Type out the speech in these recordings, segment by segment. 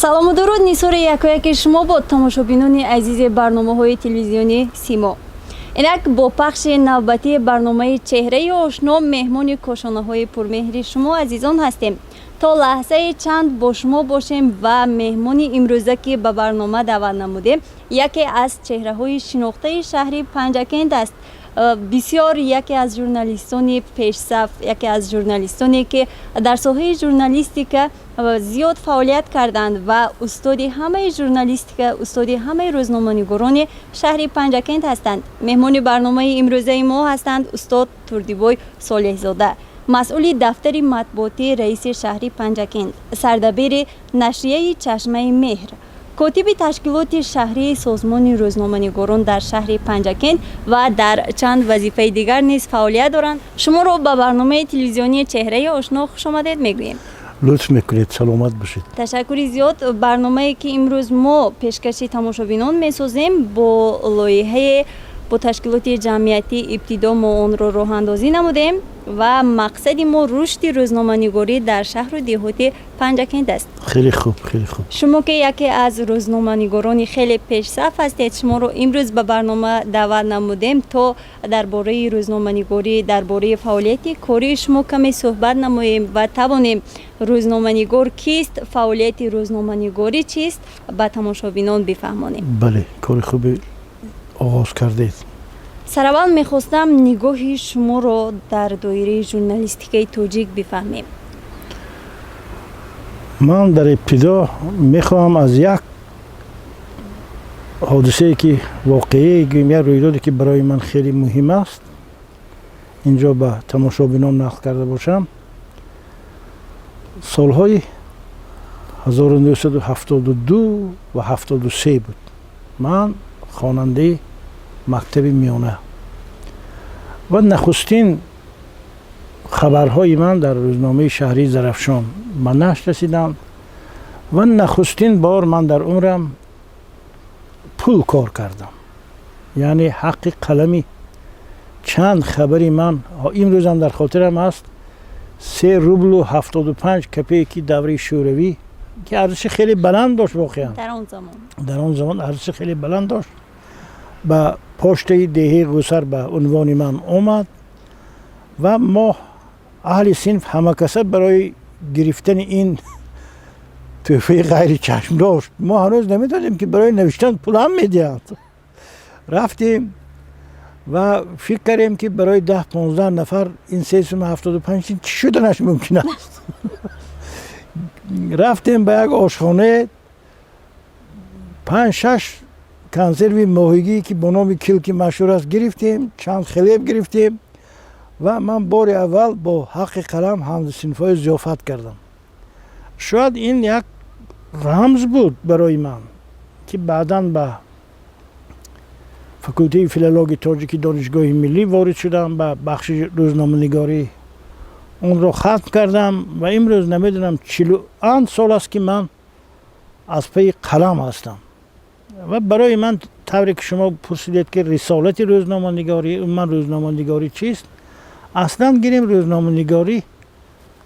Салому дуруд нисори якояки шумо бод, тамошобинони азизи барномаҳои телевизиони Симо. Инак бо пахши навбатии барномаи «Чеҳраи ошно» меҳмони кошонаҳои пурмеҳри шумо азизон ҳастем, то лаҳзаи чанд бо шумо бошем. Ва меҳмони имрӯза, ки ба барнома даъват намудем, яке аз чеҳраҳои шинохтаи шаҳри Панҷакент аст. Бисёр яке аз журналистони пешсаф, яке аз журналистоне, ки дар соҳаи журналистика зиёд фаъолият карданд ва устоди ҳамаи журналистика, устоди ҳамаи рӯзноманигорони шаҳри Панҷакент ҳастанд. Меҳмони барномаи имрӯзаи мо ҳастанд устод Турдибой Солеҳзода, масъули дафтари матбуотии раиси шаҳри Панҷакент, сардабири нашрияи «Чашмаи меҳр», котиби ташкилоти шаҳрии созмони рӯзноманигорон дар шаҳри Панҷакент ва дар чанд вазифаи дигар низ фаъолият доранд. Шуморо ба барномаи телевизионии «Чеҳраи ошно» хушомадед мегӯем. Лутф мекунед, саломат бошед. Ташаккури зиёд. Барномае, ки имрӯз мо пешкаши тамошобинон месозем, бо лоиҳае бо ташкилоти ҷамъиятӣ «Ибтидо» мо онро роҳандозӣ намудем ва мақсади мо рушди рӯзноманигорӣ дар шаҳру деҳоти Панҷакент аст. Хеле хуб, хеле хуб. Шумо, ки яке аз рӯзноманигорони хеле пешсаф ҳастед, шуморо имрӯз ба барнома даъват намудем, то дар бораи рӯзноманигорӣ, дар бораи фаъолияти кории шумо каме суҳбат намоем ва тавонем рӯзноманигор кист, фаъолияти рӯзноманигорӣ чист, ба тамошобинон бифаҳмонем. Бале, кори хубе оғоз кардед. Сараввал мехостам нигоҳи шуморо дар доираи журналистикаи тоҷик бифаҳмем. Ман дар ибтидо мехоҳам аз як ҳодисае, ки воқеае гӯем, як рӯйдоде, ки барои ман хеле муҳим аст, инҷо ба тамошобинон нақл карда бошам. Солҳои 1972 ва 73 буд. Ман хонандаи мактаби миёна ва нахустин хабарҳои ман дар рӯзномаи шаҳрии «Зарафшон» ба нашр расиданд ва нахустин бор ман дар умрам пул кор кардам, яъне ҳаққи қалами чанд хабари ман, имрӯзам дар хотирам аст, 3 рублу 75 копейки давраи шӯравӣ, ки арзиши хеле баланд дошт воқеан. Дар он замон. Дар он замон арзиши хеле баланд дошт, ба поштаи деҳаи Ғусар ба унвони ман омад ва мо аҳли синф ҳамакаса барои гирифтани ин тӯҳфаи ғайричашмдошт, мо ҳанӯз намедонем, ки барои навиштан пулам медиҳанд, рафтем ва фикр кардем, ки барои 10-15 нафар ин 3 сум 75 чӣ шуданаш мумкин аст. Рафтем ба як ошхонае, панҷ шаш консерви моҳигӣ, ки бо номи килки машҳур аст, гирифтем, чанд хлеб гирифтем ва ман бори аввал бо ҳаққи қалам ҳамсинфҳои зиёфат кардам. Шояд ин як рамз буд барои ман, ки баъдан ба факултети филологи тоҷики Донишгоҳи миллӣ ворид шудам, ба бахши рӯзноманигорӣ онро хатм кардам ва имрӯз намедонам чилу анд сол аст, ки ман аз пайи қалам ҳастам. Ва барои ман, тавре ки шумо пурсидед, ки рисолати рӯзноманигорӣ, умуман рӯзноманигорӣ чист, аслан гирем, рӯзноманигорӣ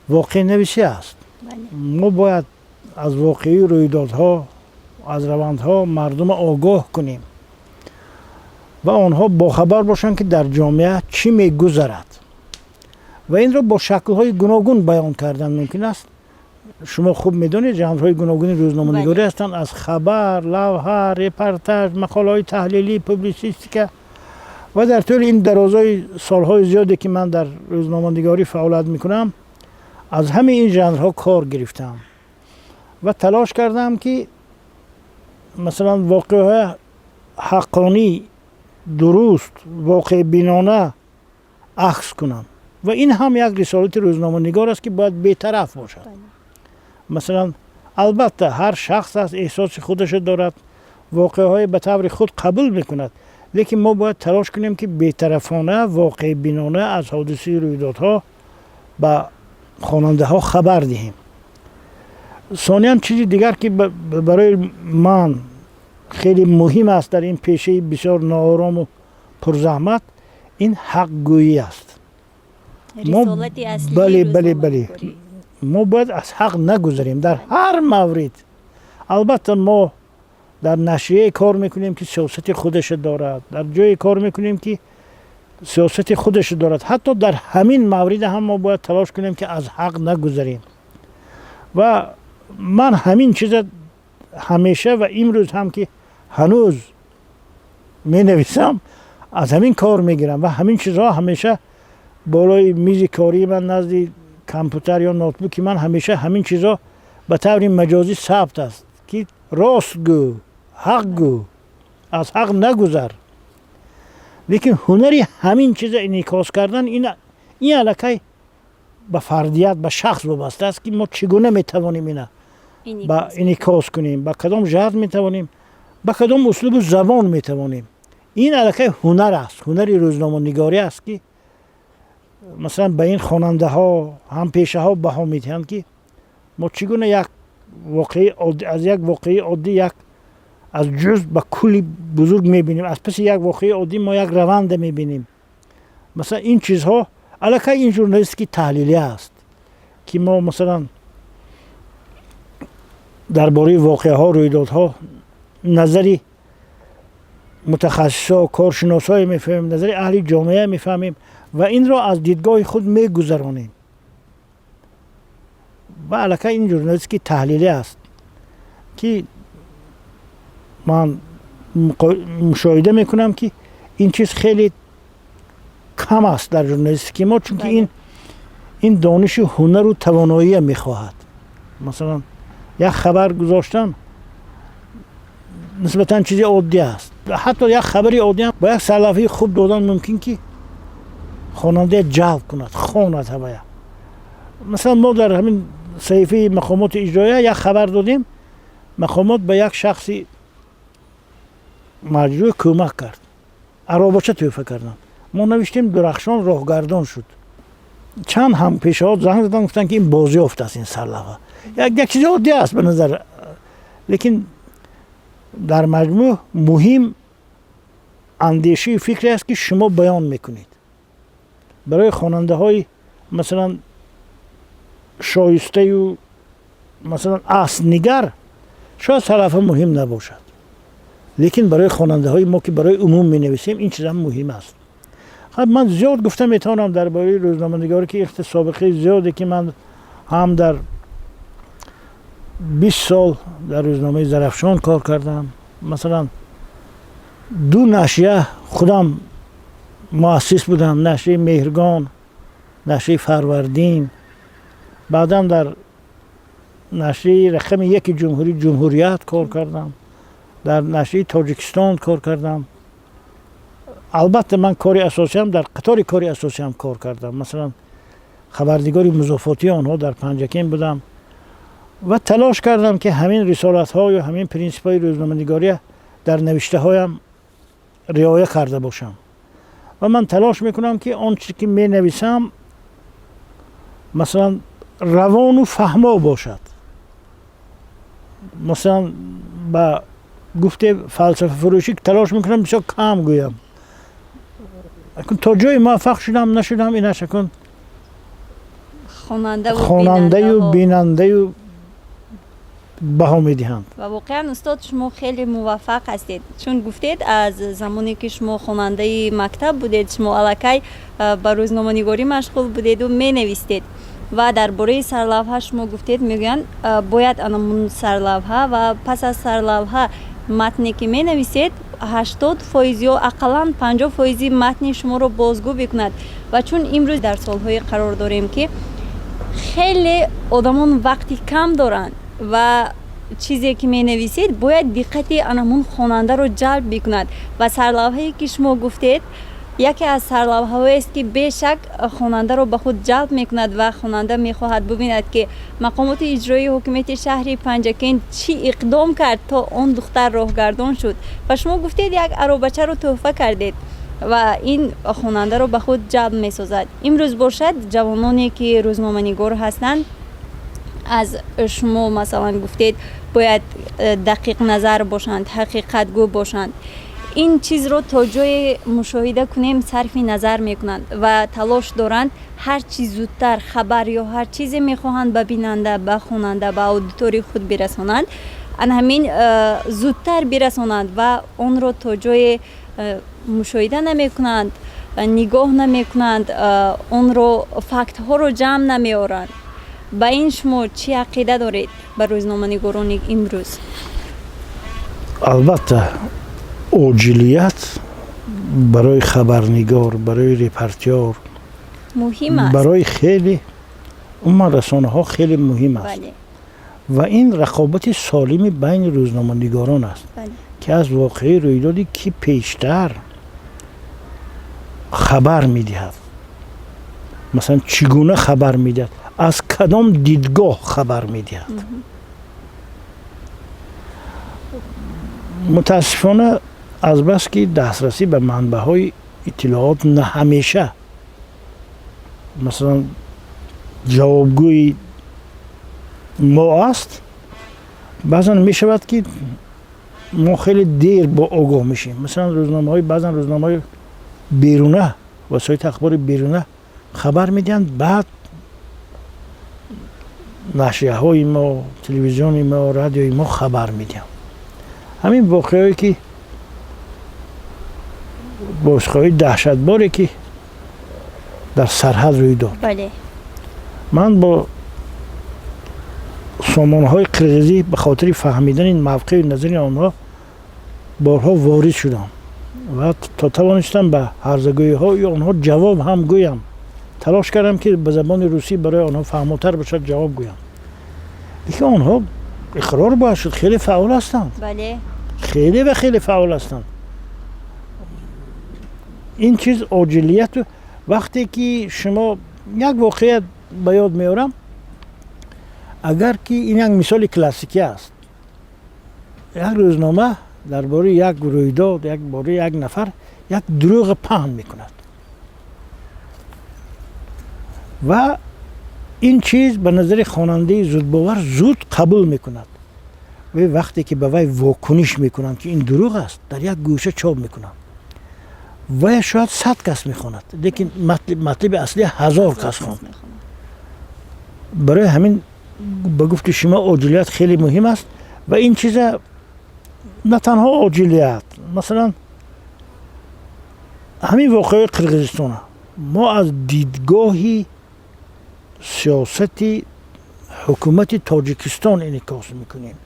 воқеънависӣ аст. Мо бояд аз воқеии рӯйдодҳо, аз равандҳо мардума огоҳ кунем ва онҳо бохабар бошанд, ки дар ҷомеа чӣ мегузарад, ва инро бо шаклҳои гуногун баён кардан мумкин аст. Шумо хуб медонед, жанрҳои гуногуни рӯзноманигорӣ ҳастанд: аз хабар, лавҳа, репортаж, мақолаҳои таҳлилӣ, публисистика. Ва дар тӯли ин дарозои солҳои зиёде, ки ман дар рӯзноманигорӣ фаъолият мекунам, аз ҳамаи ин жанрҳо кор гирифтам ва талош кардам, ки масалан воқеаҳои ҳаққонӣ, дуруст, воқеъбинона акс кунам. Ва ин ҳам як рисолати рӯзноманигор аст, ки бояд бетараф бошад. Масалан, албатта, ҳар шахс аст, эҳсоси худашо дорад, воқеаҳое ба таври худ қабул мекунад, лекин мо бояд талош кунем, ки бетарафона, воқеъбинона аз ҳодисаи рӯйдодҳо ба хонандаҳо хабар диҳем. Сониян, чизи дигар, ки барои ман Хеле муҳим аст дар ин пешаи бисёр ноорому пурзаҳмат, ин ҳақгӯӣ аст. Бале, мо бояд аз ҳақ нагузарем дар ҳар маврид. Албатта, мо дар нашрияе кор мекунем, ки сиёсати худаша дорад, дар ҷое кор мекунем, ки сиёсати худаша дорад. Ҳатто дар ҳамин маврида ҳам мо бояд талош кунем, ки аз ҳақ нагузарем. Ва ман ҳамин чиза ҳамеша ва имрӯз ҳам, ки ҳанӯз менависам, аз ҳамин кор мегирам ва ҳамин чизҳо ҳамеша болои мизи кории ман, назди компютер ё ноутбуки ман ҳамеша ҳамин чизҳо ба таври маҷозӣ сабт аст, ки рост гӯ, ҳақ гӯ, аз ҳақ нагузар. Лекин ҳунари ҳамин чиза инъикос кардан, ин аллакай ба фардият, ба шахс вобаста аст, ки мо чӣ гуна метавонем ина ба инъикос кунем, ба кадом ҷаҳат метавонем, ба кадом услубу забон метавонем. Ин аллакай ҳунар аст, ҳунари рӯзноманигорӣ аст, ки масалан ба ин хонандаҳо, ҳампешаҳо баҳо медиҳанд, ки мо чӣ гуна як воқеаи аз як воқеаи оддӣ, як аз ҷузъ ба кулли бузург мебинем, аз паси як воқеаи оддӣ мо як раванда мебинем. Масалан, ин чизҳо аллакай ин журналистики таҳлилӣ аст, ки мо масалан дар бораи воқеаҳо, рӯйдодҳо назари мутахассисҳо, коршиносҳое мефаҳмем, назари аҳли ҷомеа мефаҳмем ва инро аз дидгоҳи худ мегузаронем. Ва аллакай ин журналистики таҳлилӣ аст, ки ман мушоҳида мекунам, ки ин чиз хеле кам аст дар журналистики мо, чунки ин дониши ҳунару тавоноия мехоҳад. Масалан, як хабар гузоштан нисбатан чизи оддӣ аст. Ҳатто як хабари оддӣ ҳам бо як сарлавҳаи хуб додан мумкин, ки хонандая ҷалб кунад, хонад ҳавая. Масалан, мо дар ҳамин саҳифаи мақомоти иҷроия як хабар додем: мақомот ба як шахси маҷрӯҳ кӯмак кард, аробача тӯҳфа карданд. Мо навиштем: «Дурахшон роҳгардон шуд». Чанд ҳампешаҳо занг заданд, гуфтанд, ки ин бозёфт аст ин сарлавҳа. Як чизи оддӣ аст ба назар, лекин дар маҷмӯъ муҳим андешаи фикре аст, ки шумо баён мекунед барои хонандаҳои масалан шоистаю масалан аслнигар. Шояд сарлавҳа муҳим набошад, лекин барои хонандаҳои мо, ки барои умум менависем, ин чизам муҳим аст. Ман зиёд гуфта метавонам дар бораи рӯзноманигорӣ, ки собиқаи зиёде, ки ман ҳам дар 20 сол дар рӯзномаи «Зарафшон» кор кардам, масалан, ду нашрия худам муассис будам: нашрияи «Меҳргон», нашрияи «Фарвардин». Баъдан дар нашрияи рақами яки ҷумҳурӣ, «Ҷумҳурият» кор кардам, дар нашрияи «Тоҷикистон» кор кардам. Албатта, ман кори асосиам, дар қатори кори асосиам кор кардам, масалан, хабарнигори музофотии онҳо дар Панҷакент будам ва талош кардам, ки ҳамин рисолатҳо ё ҳамин принсипҳои рӯзноманигория дар навиштаҳоям риоя карда бошам. Ва ман талош мекунам, ки он чизе, ки менависам, масалан, равону фаҳмо бошад. Масалан, ба гуфте фалсафафурӯшӣ, талош мекунам бисёр кам гӯям. То ҷое муваффақ шудам, нашудам, инаш акун хонандаю бинандаю баҳо медиҳанд. Ва воқеан, устод, шумо хеле муваффақ ҳастед, чун гуфтед, аз замоне ки шумо хонандаи мактаб будед, шумо аллакай ба рӯзноманигорӣ машғул будеду менавистед. Ва дар бораи сарлавҳа шумо гуфтед, мегӯянд, бояд анамун сарлавҳа ва пас аз сарлавҳа матне, ки менависед, 80% ё ақаллан 50 фоизи матни шуморо бозгӯ бикунад. Ва чун имрӯз дар солҳое қарор дорем, ки хеле одамон вақти кам доранд ва чизе, ки менависед, бояд диққати анамун хонандаро ҷалб бикунад, ва сарлавҳае, ки шумо гуфтед, яке аз сарлавҳаҳоест, ки бешак хонандаро ба худ ҷалб мекунад ва хонанда мехоҳад бубинад, ки мақомоти иҷроии ҳукумати шаҳри Панҷакент чӣ иқдом кард, то он духтар роҳгардон шуд. Ва шумо гуфтед, як аробачаро тӯҳфа кардед ва ин хонандаро ба худ ҷалб месозад. Имрӯз бошад, ҷавононе, ки рӯзноманигор ҳастанд, аз шумо, масалан, гуфтед. Бояд дақиқназар бошанд, ҳақиқатгӯ бошанд. Ин чизро то ҷое мушоҳида кунем, сарфи назар мекунанд ва талош доранд ҳар чӣ зудтар хабар ё ҳар чизе мехоҳанд ба бинанда, ба хонанда, ба аудиторияи худ бирасонанд, ана ҳамин зудтар бирасонанд ва онро то ҷое мушоҳида намекунанд, нигоҳ намекунанд, онро, фактҳоро ҷамъ намеоранд. Ба ин шумо чӣ ақида доред, ба рӯзноманигорони имрӯз? Албатта, оҷилият барои хабарнигор, барои репортёр муҳим аст. Барои хеле, умуман, расонаҳо хеле муҳим аст. Ва ин рақобати солими байни рӯзноманигорон аст, ки аз воқеаи рӯйдоди ки пештар хабар медиҳад, масалан, чӣ гуна хабар медиҳад, аз кадом дидгоҳ хабар медиҳад. Мутаассифона, азбаски дастрасӣ ба манбаъҳои иттилоот на ҳамеша, масалан, ҷавобгӯи мо аст, баъзан мешавад, ки мо хеле дер бо огоҳ мешем. Масалан, рӯзномаҳои, баъзан рӯзномаҳои беруна, васоити ахбори беруна хабар медиҳанд, баъд нашрияҳои мо, телевизиони мо, радиои мо хабар медиҳанд. Ҳамин воқеаое ки, бозхоҳии даҳшатборе ки дар сарҳад рӯй дод, ман бо сомонаҳои қирғизӣ ба хотири фаҳмидани мавқеи назари онҳо борҳо ворид шудам ва то тавонистам ба ҳарзагӯиҳои онҳо ҷавоб ҳам гӯям. Талош кардам, ки ба забони русӣ барои онҳо фаҳмотар бошад, ҷавоб гӯям. Лекин онҳо, иқрор бояд шуд, хеле фаъол ҳастанд, хеле ва хеле фаъол ҳастанд. Ин чиз оҷилияту вақте ки шумо, як воқеа ба ёд меорам, агар ки ин як мисоли классикӣ аст. Як рӯзнома дар бораи як рӯйдод, як бораи як нафар як дурӯға паҳн мекунад ва ин чиз ба назари хонандаи зудбовар зуд қабул мекунад. Ве вақте ки ба вай вокуниш мекунанд, ки ин дурӯғ аст, дар як гӯша чоп мекунанд. Вая шояд 100 кас мехонад, лекин матлиби аслӣ 1000 кас хонд. Барои ҳамин, ба гуфти шумо, оҷилият хеле муҳим аст. Ва ин чиза на танҳо оҷилият, масалан, ҳамин воқеаи Қирғизистона мо аз дидгоҳи сиёсати ҳукумати Тоҷикистон инъикос мекунем,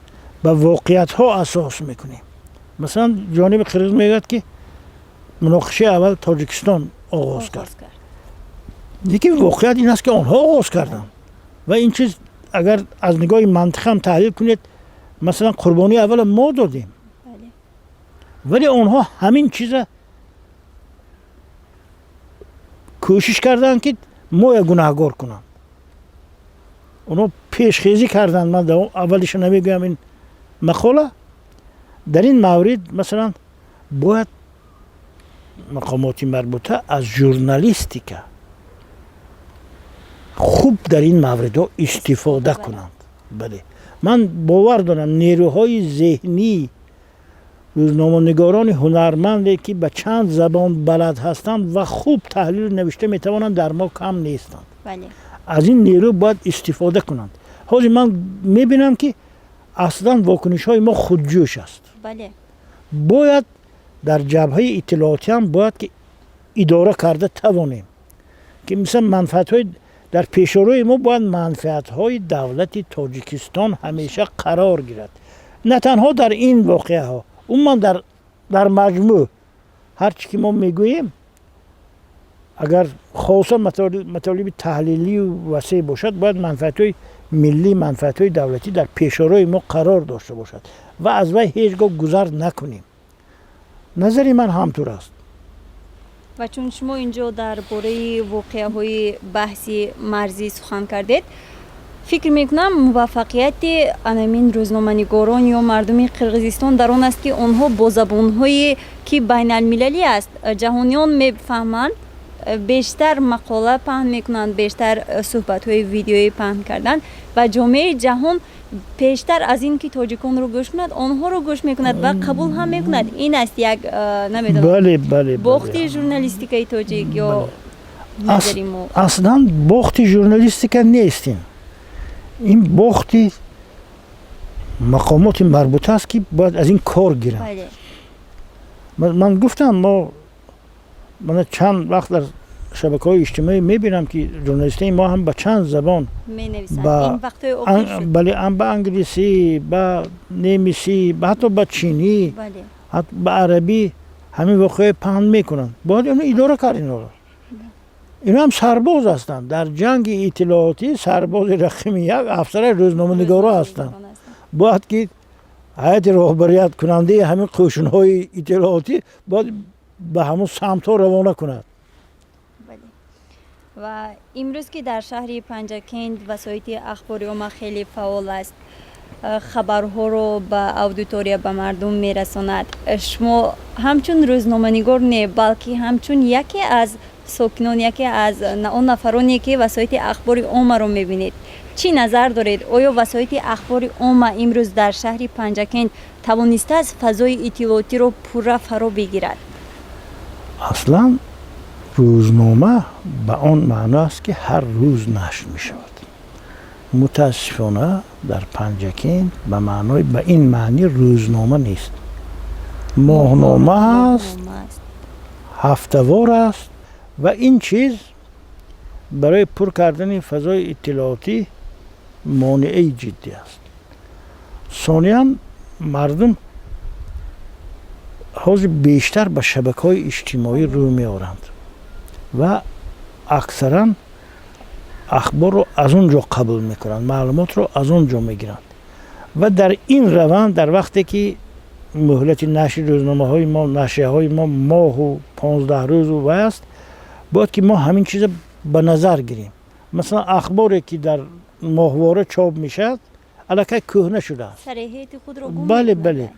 ба воқеиятҳо асос мекунем. Масалан, ҷониби қирғиз мегӯяд, ки муноқишаи аввал Тоҷикистон оғоз кард, лекин воқеият ин аст, ки онҳо оғоз карданд. Ва ин чиз агар аз нигоҳи мантиқ ҳам таҳлил кунед, масалан, қурбонии аввала мо додем, вале онҳо ҳамин чиза кӯшиш карданд, ки моя гунаҳгор кунанд. Онҳо пешхезӣ карданд. Ман аввалиша намегӯям. Ин мақола дар ин маврид, масалан, бояд мақомоти марбута аз журналистика хуб дар ин мавридҳо истифода кунанд. Бале, ман бовар дорам, нерӯҳои зеҳнӣ, рӯзноманигорони ҳунарманде, ки ба чанд забон балад ҳастанд ва хуб таҳлилу навишта метавонанд, дар мо кам нестанд. Аз ин нерӯ бояд истифода кунанд. Ҳозир ман мебинам, ки аслан вокунишҳои мо худҷӯш аст. Бояд дар ҷабҳаи иттилоотӣ ҳам бояд ки идора карда тавонем, ки мисал манфаатҳои дар пешорои мо бояд манфиатҳои давлати Тоҷикистон ҳамеша қарор гирад. На танҳо дар ин воқеаҳо, умуман дар маҷмӯъ ҳар чӣ ки мо мегӯем, агар хоса матолиби таҳлилию васеъ бошад, бояд манфиатҳои миллӣ, манфиатҳои давлатӣ дар пешорои мо қарор дошта бошад ва аз вай ҳеҷ гоҳ гузар накунем. Назари ман ҳамтур аст. Ва чун шумо инҷо дар бораи воқеаҳои баҳси марзӣ сухан кардед, фикр мекунам, муваффақияти анамин рӯзноманигорон ё мардуми Қирғизистон дар он аст, ки онҳо бо забонҳое ки байналмилалӣ аст, ҷаҳониён мефаҳманд. Бештар мақола паҳн мекунанд, бештар суҳбатҳои видеоӣ паҳн карданд ва ҷомеаи ҷаҳон пештар аз ин ки тоҷиконро гӯш кунад, онҳоро гӯш мекунад ва қабул ҳам мекунад. Ин аст як, намедонам, бохти журналистикаи тоҷик ё назари мо? Аслан бохти журналистика нест, ин бохти мақомоти марбута аст, ки бояд аз ин кор гиранд. Ман гуфтам, мо мана чанд вақт дар шабакаҳои иҷтимоӣ мебинам, ки журналистои мо ҳам ба чанд забон, бале, ба англисӣ, ба немисӣ, ҳатто ба чинӣ, ба арабӣ ҳамин воқеаи паҳн мекунанд. Бояд ино идора кард инҳоро. Ино ҳам сарбоз ҳастанд дар ҷанги иттилоотӣ. Сарбози рақами як афсараи рӯзноманигоро ҳастанд. Бояд ки ҳайати роҳбарияткунандаи ҳамин қӯшунҳои иттилоотӣ бояд ба ҳамон самтҳо равона кунад. Ва имрӯз, ки дар шаҳри Панҷакент васоити ахбори омма хеле фаъол аст, хабарҳоро ба аудитория, ба мардум мерасонад, шумо ҳамчун рӯзноманигор не, балки ҳамчун яке аз сокинон, яке аз он нафароне, ки васоити ахбори оммаро мебинед, чӣ назар доред? Оё васоити ахбори омма имрӯз дар шаҳри Панҷакент тавонистааст фазои иттилоотиро пурра фаро бигирад? Аслан рӯзнома ба он маъно аст, ки ҳар рӯз нашр мешавад. Мутаассифона, дар Панҷакент ба маънои ба ин маъни рӯзнома нест, моҳнома аст, ҳафтавор аст ва ин чиз барои пур кардани фазои иттилоотӣ монеаи ҷиддӣ аст. Сониян, мардум ҳозир бештар ба шабакаҳои иҷтимоӣ рӯ меоранд ва аксаран ахборро аз он ҷо қабул мекунанд, маълумотро аз он ҷо мегиранд. Ва дар ин раванд, дар вақте ки муҳлати нашри рӯзномаҳои мо, нашрияҳои мо моҳу 15 рӯзу вай аст, бояд ки мо ҳамин чиза ба назар гирем. Масалан, ахборе, ки дар моҳвора чоп мешавад, аллакай кӯҳна шудааст. Бале,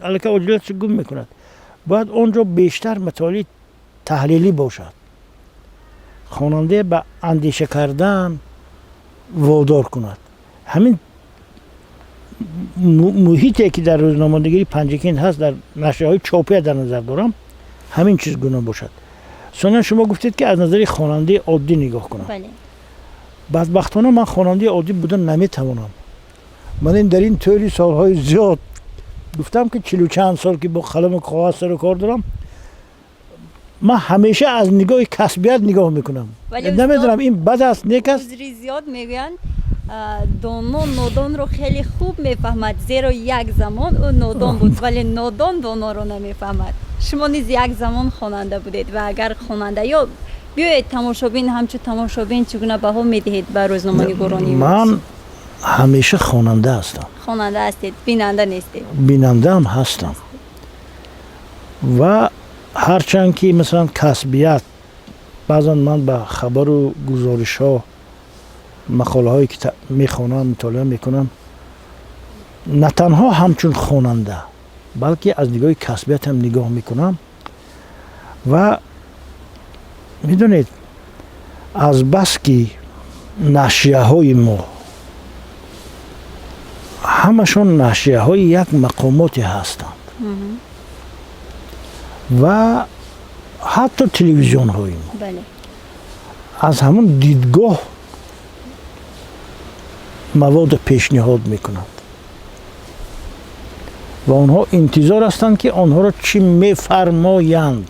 аллакай оҷилиятшо гум мекунад. Бояд он ҷо бештар матолиби таҳлилӣ бошад, хонанда ба андеша кардан водор кунад. Ҳамин муҳите, ки дар рӯзноманигории Панҷакент ҳаст, дар нашрияҳои чопия дар назар дорам, ҳамин чиз гуна бошад. Сониян, шумо гуфтед, ки аз назари хонандаи оддӣ нигоҳ кунам. Бадбахтона, ман хонандаи оддӣ будан наметавонам. Ман ин дар ин тӯли солҳои зиёд, гуфтам, ки чилу чанд сол, ки бо қаламу коғаз сару кор дорам, ман ҳамеша аз нигоҳи касбият нигоҳ мекунам. Намедонам, ин бад аст, нек аст. Узри зиёд, мегӯянд, доно нодонро хеле хуб мефаҳмад, зеро як замон ӯ нодон буд, вале нодон доноро намефаҳмад. Шумо низ як замон хонанда будед ва агар хонанда ё биёед, тамошобин, ҳамчун тамошобин чӣ гуна баҳо медиҳед ба рӯзноманигорони? Ман ҳамеша хонанда ҳастам. Хонанда ҳастед, бинанда нестед? Бинандаам ҳастам ва ҳарчанд ки, масалан, касбият, баъзан ман ба хабару гузоришҳо, мақолаҳое, ки мехонам, мутолиа мекунам, на танҳо ҳамчун хонанда, балки аз нигоҳи касбиятам нигоҳ мекунам. Ва медонед, азбаски нашрияҳои мо ҳамашон нашрияҳои як мақомоте ҳастанд ва ҳатто телевизионҳои мо аз ҳамон дидгоҳ маводро пешниҳод мекунанд ва онҳо интизор ҳастанд, ки онҳоро чӣ мефармоянд.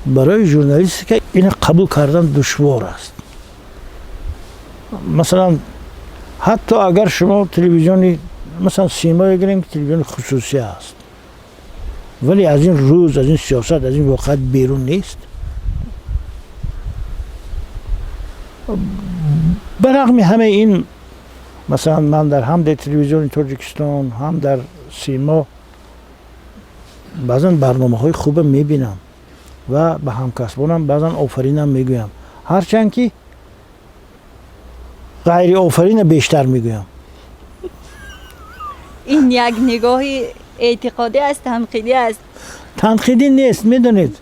Барои журналистика ина қабул кардан душвор аст. Масалан, ҳатто агар шумо телевизиони, масалан, Симое гирем, ки телевизиони хусусӣ аст, вале аз ин рӯз, аз ин сиёсат, аз ин воқеат берун нест. Ба рағми ҳамаи ин, масалан, ман дар ҳам дар телевизиони Тоҷикистон, ҳам дар Симо баъзан барномаҳои хуба мебинам ва ба ҳамкасбонам баъзан офаринам мегӯям, ҳарчанд ки ғайриофарина бештар мегӯям. Ин як нигоҳи эътиқодӣ аст, танқидӣ аст? Танқидӣ нест, медонед.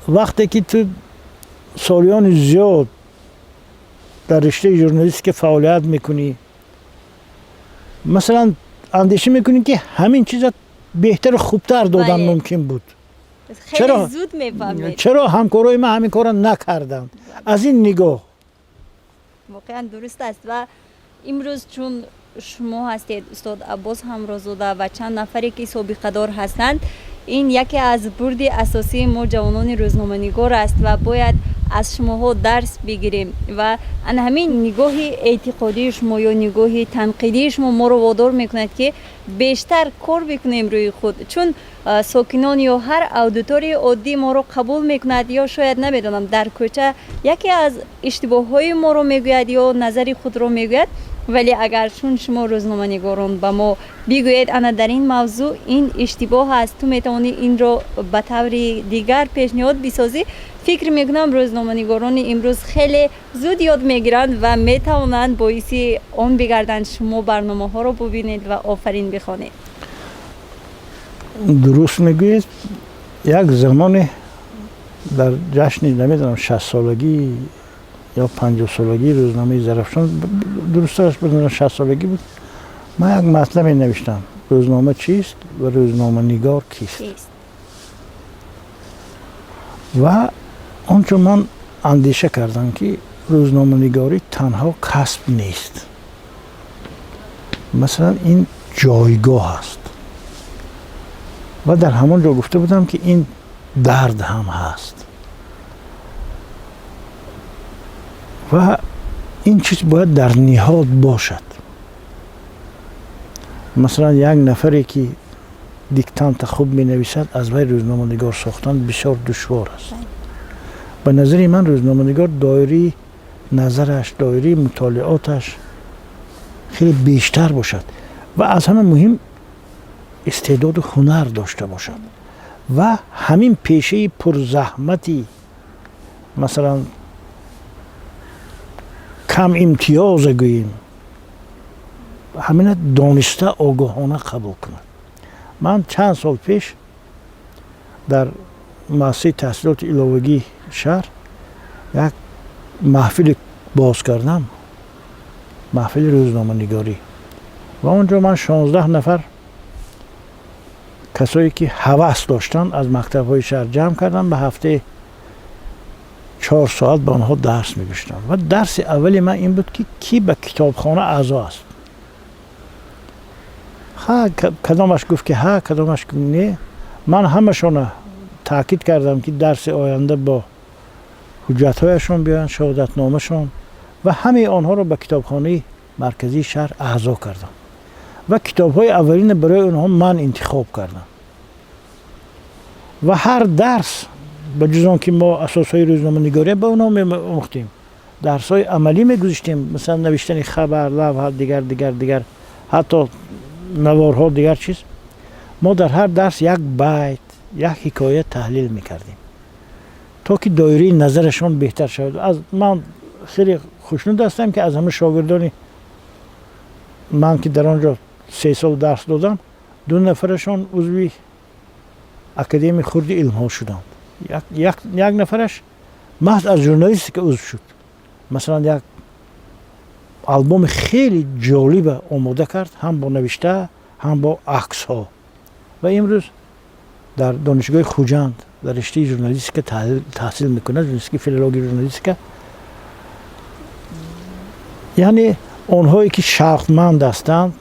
Вақте ки ту солиёни зиёд дар риштаи журналистика фаъолият мекунӣ, масалан, андеша мекунӣ, ки ҳамин чиза беҳтару хубтар додан мумкин буд. Хеле зуд мефаҳмед. Чаро ҳамкорои ман ҳамин корро накарданд, аз ин нигоҳ. Воқеан, дуруст аст. Ва имрӯз чун шумо ҳастед, устод Аббос Ҳамрозода ва чанд нафаре, ки собиқадор ҳастанд, ин яке аз бурди асосии мо, ҷавонони рӯзноманигор аст ва бояд аз шумоҳо дарс бигирем. Ва ана ҳамин нигоҳи эътиқодии шумо ё нигоҳи танқидии шумо моро водор мекунад, ки бештар кор бикунем рӯи худ, чун сокинон ё ҳар аудиторияи оддӣ моро қабул мекунад ё шояд, намедонам, дар кӯча яке аз иштибоҳҳои моро мегӯяд ё назари худро мегӯяд. Вале агар чун шумо, рӯзноманигорон, ба мо бигӯед, ана дар ин мавзӯъ ин иштибоҳ аст, ту метавонӣ инро ба таври дигар пешниҳод бисозӣ, фикр мекунам, рӯзноманигорони имрӯз хеле зуд ёд мегиранд ва метавонанд боиси он бигарданд, шумо барномаҳоро бубинед ва офарин бихонед. Дуруст мегӯед. Як замоне дар ҷашни, намедонам, 60-солагӣ ё 50-солагии рӯзномаи «Зарафшон», дурустараш, 60-солагӣ буд, ман як матлабе навиштам: рӯзнома чист ва рӯзноманигор кист. Ва он ҷо ман андеша кардам, ки рӯзноманигорӣ танҳо касб нест, масалан, ин ҷойгоҳ аст. Ва дар ҳамон ҷо гуфта будам, ки ин дард ҳам ҳаст ва ин чиз бояд дар ниҳод бошад. Масалан, як нафаре, ки диктанта хуб менависад, аз вай рӯзноманигор сохтан бисёр душвор аст. Ба назари ман, рӯзноманигор доираи назараш, доираи мутолиоташ хеле бештар бошад ва аз ҳама муҳим истеъдоду ҳунар дошта бошад ва ҳамин пешаи пурзаҳмати, масалан, кам имтиёза гӯем, ҳамина дониста, огоҳона қабул кунад. Ман чанд сол пеш дар муассисаи таҳсилоти иловагии шаҳр як маҳфиле боз кардам, маҳфили рӯзноманигорӣ, ва он ҷо ман 16 нафар касое, ки ҳавас доштанд, аз мактабҳои шаҳр ҷамъ кардам, ба ҳафтаи 4 соат ба онҳо дарс мегӯштам. Ва дарси аввали ман ин буд, ки кӣ ба китобхона аъзо аст? Ха, кадомаш гуфт, ки ҳа, кадомаш не. Ман ҳамашона таъкид кардам, ки дарси оянда бо ҳуҷҷатҳояшон биёянд, шаҳодатномашон, ва ҳамаи онҳоро ба китобхонаи марказии шаҳр аъзо кардам ва китобҳои аввалина барои онҳо ман интихоб кардам. Ва ҳар дарс, ба ҷуз он ки мо асосҳои рӯзноманигория ба онҳо меомӯхтем, дарсҳои амалӣ мегузиштем, масалан, навиштани хабар, лавҳа, дигар, дигар, дигар, ҳатто наворҳо, дигар чиз. Мо дар ҳар дарс як байт, як ҳикоя таҳлил мекардем, то ки доираи назарашон беҳтар шавад. Аз ман хеле хушнуд ҳастам, ки аз ҳама шогирдони ман, ки дар он ҷо 3 сол дарс додам, ду нафарашон узви Академияи хурди илмҳо шуданд, як нафараш маҳз аз журналистика узв шуд. Масалан, як албоми хеле ҷолиба омода кард, ҳам бо навишта, ҳам бо аксҳо, ва имрӯз дар Донишгоҳи Хуҷанд дар риштаи журналистика таҳсил мекунад, журналистика, филологияи журналистика. Яъне онҳое, ки шавқманд ҳастанд,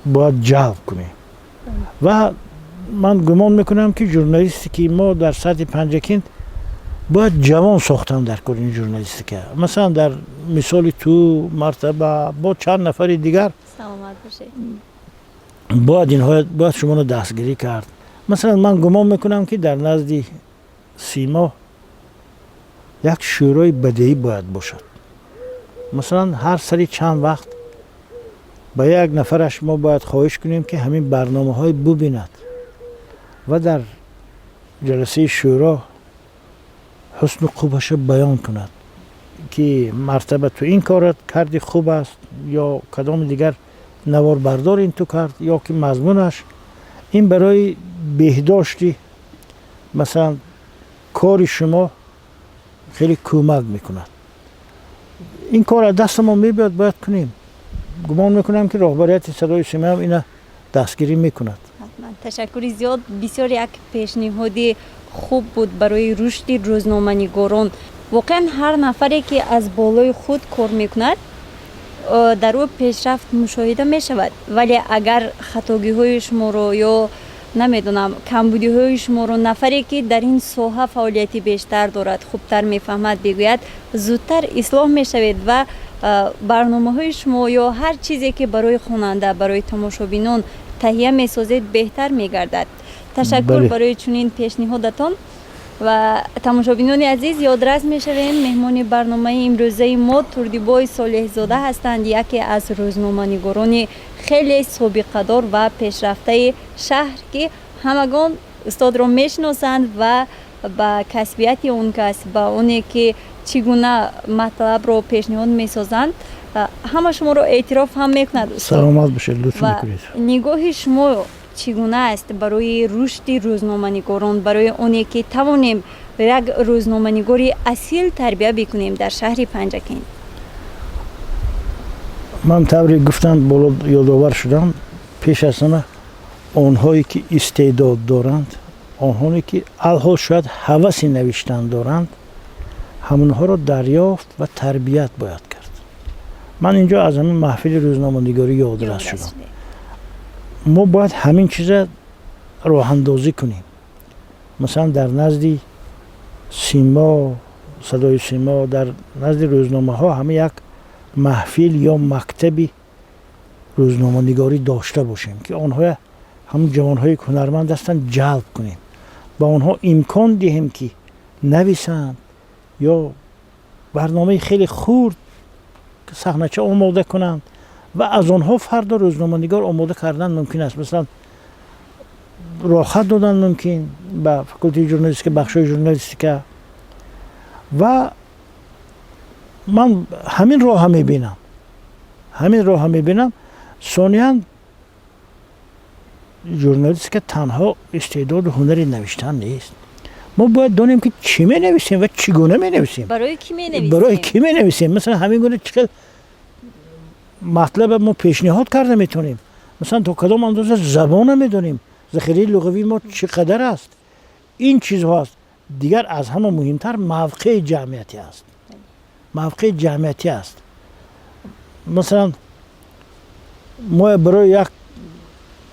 бояд ҷалб кунем. Ва ман гумон мекунам, ки журналистики мо дар сатҳи Панҷакент бояд ҷавон сохтан дар кори ин журналистика, масалан, дар мисоли ту, Мартаба, бо чанд нафари дигар. Саломат бошед. Бояд инҳо, бояд шуморо дастгирӣ кард. Масалан, ман гумон мекунам, ки дар назди Симо як шӯрои бадеӣ бояд бошад. Масалан, ҳар сари чанд вақт ба як нафараш мо бояд хоҳиш кунем, ки ҳамин барномаҳои бубинад ва дар ҷаласаи шӯро ҳусну қубҳаша баён кунад, ки, Мартаба, ту ин корат карди, хуб аст, ё кадоми дигар наворбардор ин ту кард, ё ки мазмунаш ин барои беҳдошти, масалан, Кори шумо хеле кӯмак мекунад. Ин кор аз дасти мо мебиёд, бояд кунем. Гумон мекунам, ки роҳбарияти Садои Симоам ина дастгирӣ мекунад. Ҳатман, ташаккури зиёд. Бисёр як пешниҳоди хуб буд барои рушди рӯзноманигорон. Воқеан, ҳар нафаре, ки аз болои худ кор мекунад, дар ӯ пешрафт мушоҳида мешавад. Вале агар хатогиҳои шуморо ё, намедонам, камбудиҳои шуморо нафаре, ки дар ин соҳа фаъолияти бештар дорад, хубтар мефаҳмад, бигӯяд, зудтар ислоҳ мешавед ва барномаҳои шумо ё ҳар чизе, ки барои хонанда, барои тамошобинон таҳия месозед, беҳтар мегардад. Ташаккур барои чунин пешниҳодатон. Ва тамошобинони азиз, ёдрас мешавем, меҳмони барномаи имрӯзаи мо Турдибой Солеҳзода ҳастанд, яке аз рӯзноманигорони хеле собиқадор ва пешрафтаи шаҳр, ки ҳамагон устодро мешиносанд ва ба касбияти он кас, ба оне ки чӣ гуна матлабро пешниҳод месозанд, ҳама шуморо эътироф ҳам мекунад. Саломат бошед, лутф мекунед. Нигоҳи шумо чӣ гуна аст барои рушди рӯзноманигорон, барои оне ки тавонем як рӯзноманигори асил тарбия бикунем дар шаҳри Панҷакент? Ман тавре гуфтам, боло ёдовар шудам, пеш аз ҳама онҳое ки истеъдод доранд, онҳое ки алҳол шояд ҳаваси навиштан доранд, ҳамонҳоро дарёфт ва тарбият бояд кард. Ман инҷо аз ҳамин маҳфили рӯзноманигорӣ ёдрас шудам. Мо бояд ҳамин чиза роҳандозӣ кунем. Масалан, дар назди Симо, Садои Симо, дар назди рӯзномаҳо ҳама як маҳфил ё мактаби рӯзноманигорӣ дошта бошем, ки онҳо, ҳамун ҷавонҳое ки ҳунарманд ҳастанд, ҷалб кунем, ба онҳо имкон диҳем, ки нависанд ё барномаи хеле хурд, саҳнача омода кунанд ва аз онҳо фардо рӯзноманигор омода кардан мумкин аст. Масалан, роҳхат додан мумкин ба факултети журналистика, бахшҳои журналистика. Ва ман ҳамин роҳа мебинам, ҳамин роҳа мебинам. Сониян, журналистика танҳо истеъдоду ҳунари навиштан нест. Мо бояд донем, ки чӣ менависем ва чӣ гуна менависем. Барои кӣ менависем. Барои кӣ менависем. Масалан, ҳамин гуна чӣ хел матлаба мо пешниҳод карда метавонем, масалан, то кадом андоза забона медонем, захираи луғавии мо чӣ қадар аст. Ин чизҳо аст. Дигар, аз ҳама муҳимтар мавқеи ҷамъиятӣ аст, мавқеи ҷамъиятӣ аст. Масалан, мо барои як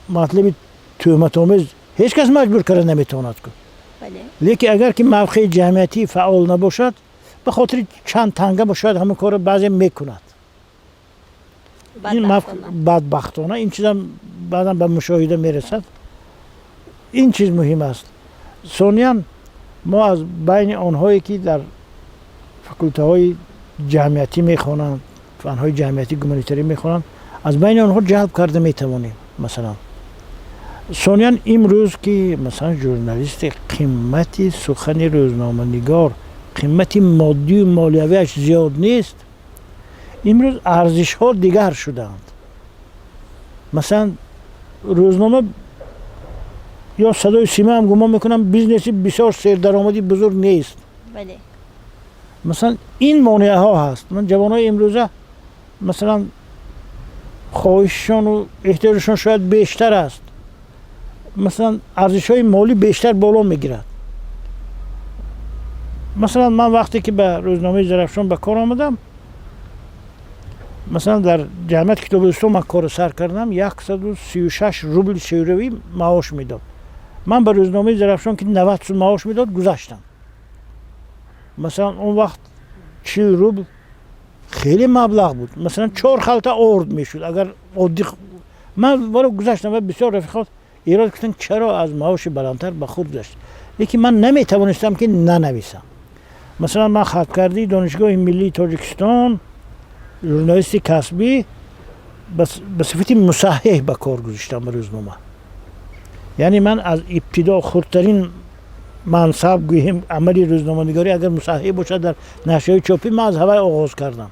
матлаби тӯҳматомез ҳеҷ кас маҷбур карда наметавонад ку. Лекин агар ки мавқеи ҷамъиятӣ фаъол набошад, ба хотири чанд танга шояд ҳамон корро баъзе мекунад. Бадбахтона, ин чизам баъдан ба мушоҳида мерасад. Ин чиз муҳим аст. Сониян, мо аз байни онҳое ки дар факултаҳои ҷамъиятӣ мехонанд, фанҳои ҷамъиятӣ, гуманитарӣ мехонанд, аз байни онҳо ҷалб карда метавонем, масалан. Сониян, имрӯз ки, масалан, журналисти қимати сухани рӯзноманигор, қимати моддию молиявиаш зиёд нест. Имрӯз арзишҳо дигар шудаанд. Масалан, рӯзнома ё Садои Симоам, гумон мекунам, бизнеси бисёр сердаромади бузург нест. Масалан, ин монеаҳо ҳаст. Ман ҷавонҳои имрӯза, масалан, хоҳишшону эҳтиёҷашон шояд бештар аст. Масалан, арзишҳои молӣ бештар боло мегирад. Масалан, ман вақте ки ба рӯзномаи Зарафшон ба кор омадам, масалан, дар ҷамъияти Китоби Устон ман корро сар кардам, 136 рубли шӯравӣ маош медод. Ман ба рӯзномаи Зарафшон, ки 90 сум маош медод, гузаштам. Масалан, он вақт 40 рубл хеле маблағ буд. Масалан, чор халта орд мешуд, агар оддӣ. Ман вало гузаштам ва бисёр рафиқот эрод гуфтанд, чаро аз маоши баландтар ба худ гузашт. Лекин ман наметавонистам, ки нанависам. Масалан, ман хаткардии Донишгоҳи миллии Тоҷикистон, журналисти касбӣ, ба сифати мусаҳҳеҳ ба кор гузоштам ба рӯзнома. Яъне ман аз ибтидо хурдтарин мансаб, гӯем, амали рӯзноманигорӣ агар мусаҳҳеҳ бошад дар нашрияи чопӣ, ман аз ҳавай оғоз кардам.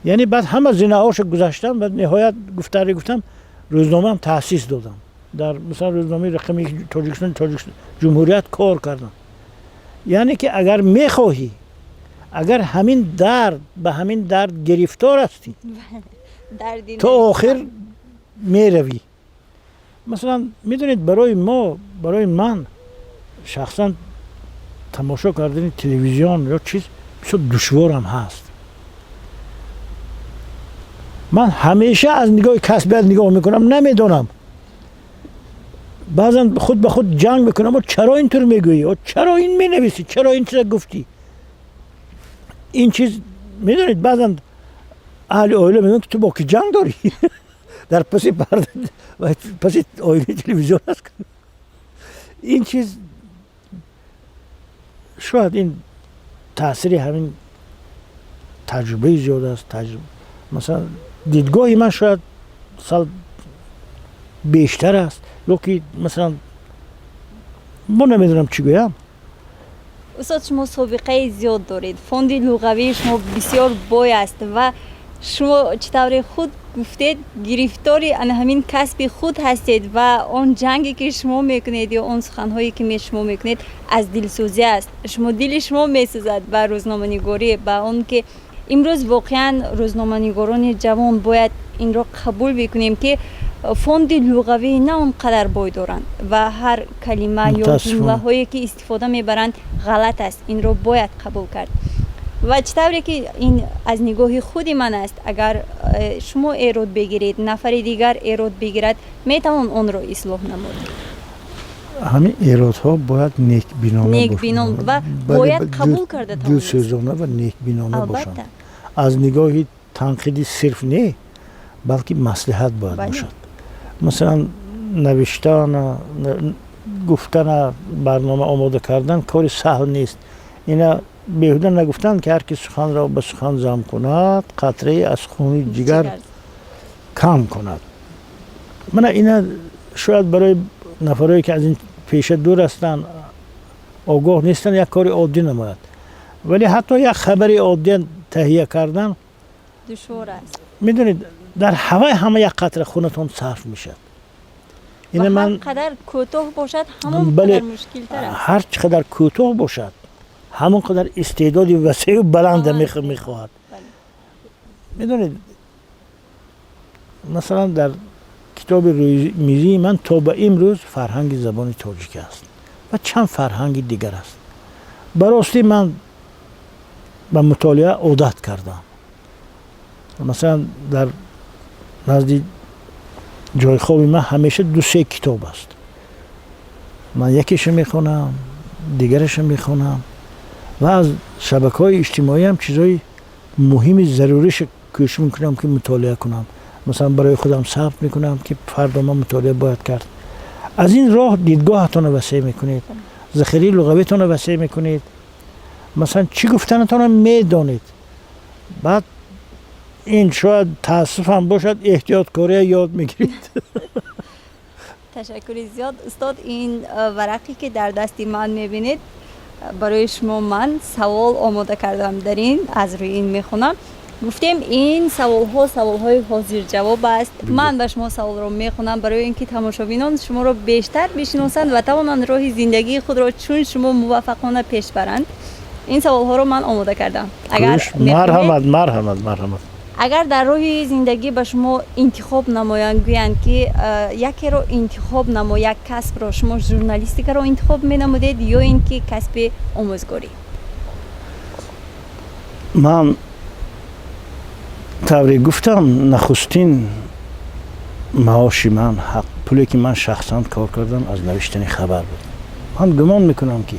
Яъне баъд ҳама зинаҳошо гузаштам ва ниҳоят, гуфтаре гуфтам, рӯзномаам таъсис додам. Дар, масалан, рӯзномаи рақами Тоҷикистон, Ҷумҳурият кор кардам. Яъне ки агар мехоҳӣ, агар ҳамин дард, ба ҳамин дард гирифтор ҳастӣ, то охир меравӣ. Масалан, медонед, барои мо, барои ман шахсан тамошо кардани телевизион ё чиз бисёр душворам ҳаст. Ман ҳамеша аз нигоҳи касбият нигоҳ мекунам, намедонам, баъзан худ ба худ ҷанг мекунам: чаро интур мегӯӣ, чаро ин менависӣ, чаро ин чиза гуфтӣ, ин чиз. Медонед, баъзан аҳли оила мегӯянд, ки ту бо ки ҷанг дорӣ дар паси парда, паси оинаи телевизион аст. Ин чиз шояд ин таъсири ҳамин таҷрибаи зиёд аст. Масалан, дидгоҳи ман шояд сал бештар аст ё ки масалан, мо намедонам чӣ гӯям. Устод, шумо собиқаи зиёд доред, фонди луғавии шумо бисёр бой аст ва шумо, чӣ тавре худ гуфтед, гирифтори ана ҳамин касби худ ҳастед ва он ҷанге, ки шумо мекунед, ё он суханҳое, ки шумо мекунед, аз дилсӯзӣ аст. Шумо, дили шумо месӯзад ба рӯзноманигорӣ, ба он ки имрӯз воқеан рӯзноманигорони ҷавон, бояд инро қабул бикунем, ки фонди луғавӣ на он қадар бой доранд ва ҳар калима ё ҷумлаҳое, ки истифода мебаранд, ғалат аст. Инро бояд қабул кард. Ва чӣ тавре ки ин аз нигоҳи худи ман аст, агар шумо эрод бигиред, нафари дигар эрод бигирад, метавон онро ислоҳ намуд. Ҳамин эродҳо бояд некбинона Некбинон ва бояд қабул карда. Дилсӯзона ва некбинона бошанд. Аз нигоҳи танқиди сирф не, балки маслиҳат бояд бошад. Масалан, навиштана, гуфтана, барнома омода кардан кори саҳл нест. Ина беҳуда нагуфтанд, ки ҳар ки суханро ба сухан зам кунад, қатрае аз хуни ҷигар кам кунад. Мана ина шояд барои нафарое, ки аз ин пеша дур ҳастанд, огоҳ нестанд, як кори оддӣ намояд, вале ҳатто як хабари оддӣ таҳия кардан душвор аст. Медонед, дар ҳавай ҳама як қатра хунатон сарф мешавад. Ина ман қадар кӯтоҳ бошад, ҳамон қадар мушкилтар аст. Ҳар чӣ қадар кӯтоҳ бошад, ҳамон қадар истеъдоди васеъу баланда мехоҳад. Медонед, масалан, дар китоби рӯймизии ман то ба имрӯз фарҳанги забони тоҷикӣ аст ва чанд фарҳанги дигар аст. Ба ростӣ, ман ба мутолиа одат кардам. Масалан, дар назди ҷойи хоби ман ҳамеша ду се китоб аст. Ман якеша мехонам, дигараша мехонам ва аз шабакаҳои иҷтимоиам чизҳои муҳими заруриша кӯшиш мекунам, ки мутолиа кунам. Масалан, барои худам сабт мекунам, ки фардо ман мутолиа бояд кард. Аз ин роҳ дидгоҳатонро васеъ мекунед, захираи луғавитонро васеъ мекунед, масалан, чӣ гуфтанатонро медонед. Баъд ин шояд таассуфам бошад, эҳтиёткория ёд мегиред. Ташаккури зиёд, устод. Ин варақе, ки дар дасти ман мебинед, барои шумо ман савол омода кардам. Дар ин аз рӯи ин мехонам. Гуфтем, ин саволҳо саволҳои ҳозирҷавоб аст. Ман ба шумо саволро мехонам, барои ин ки тамошобинон шуморо бештар бишиносанд ва тавонанд роҳи зиндагии худро чун шумо муваффақона пеш баранд. Ин саволҳоро ман омода кардам. Агар марҳамат, марҳамат, марҳамат. Агар дар роҳи зиндагӣ ба шумо интихоб намоянд, гӯянд, ки якеро интихоб намо, як касбро, шумо журналистикаро интихоб менамудед ё ин ки касби омӯзгорӣ? Ман тавре гуфтам, нахустин маоши ман, пуле, ки ман шахсан кор кардам, аз навиштани хабар буд. Ман гумон мекунам, ки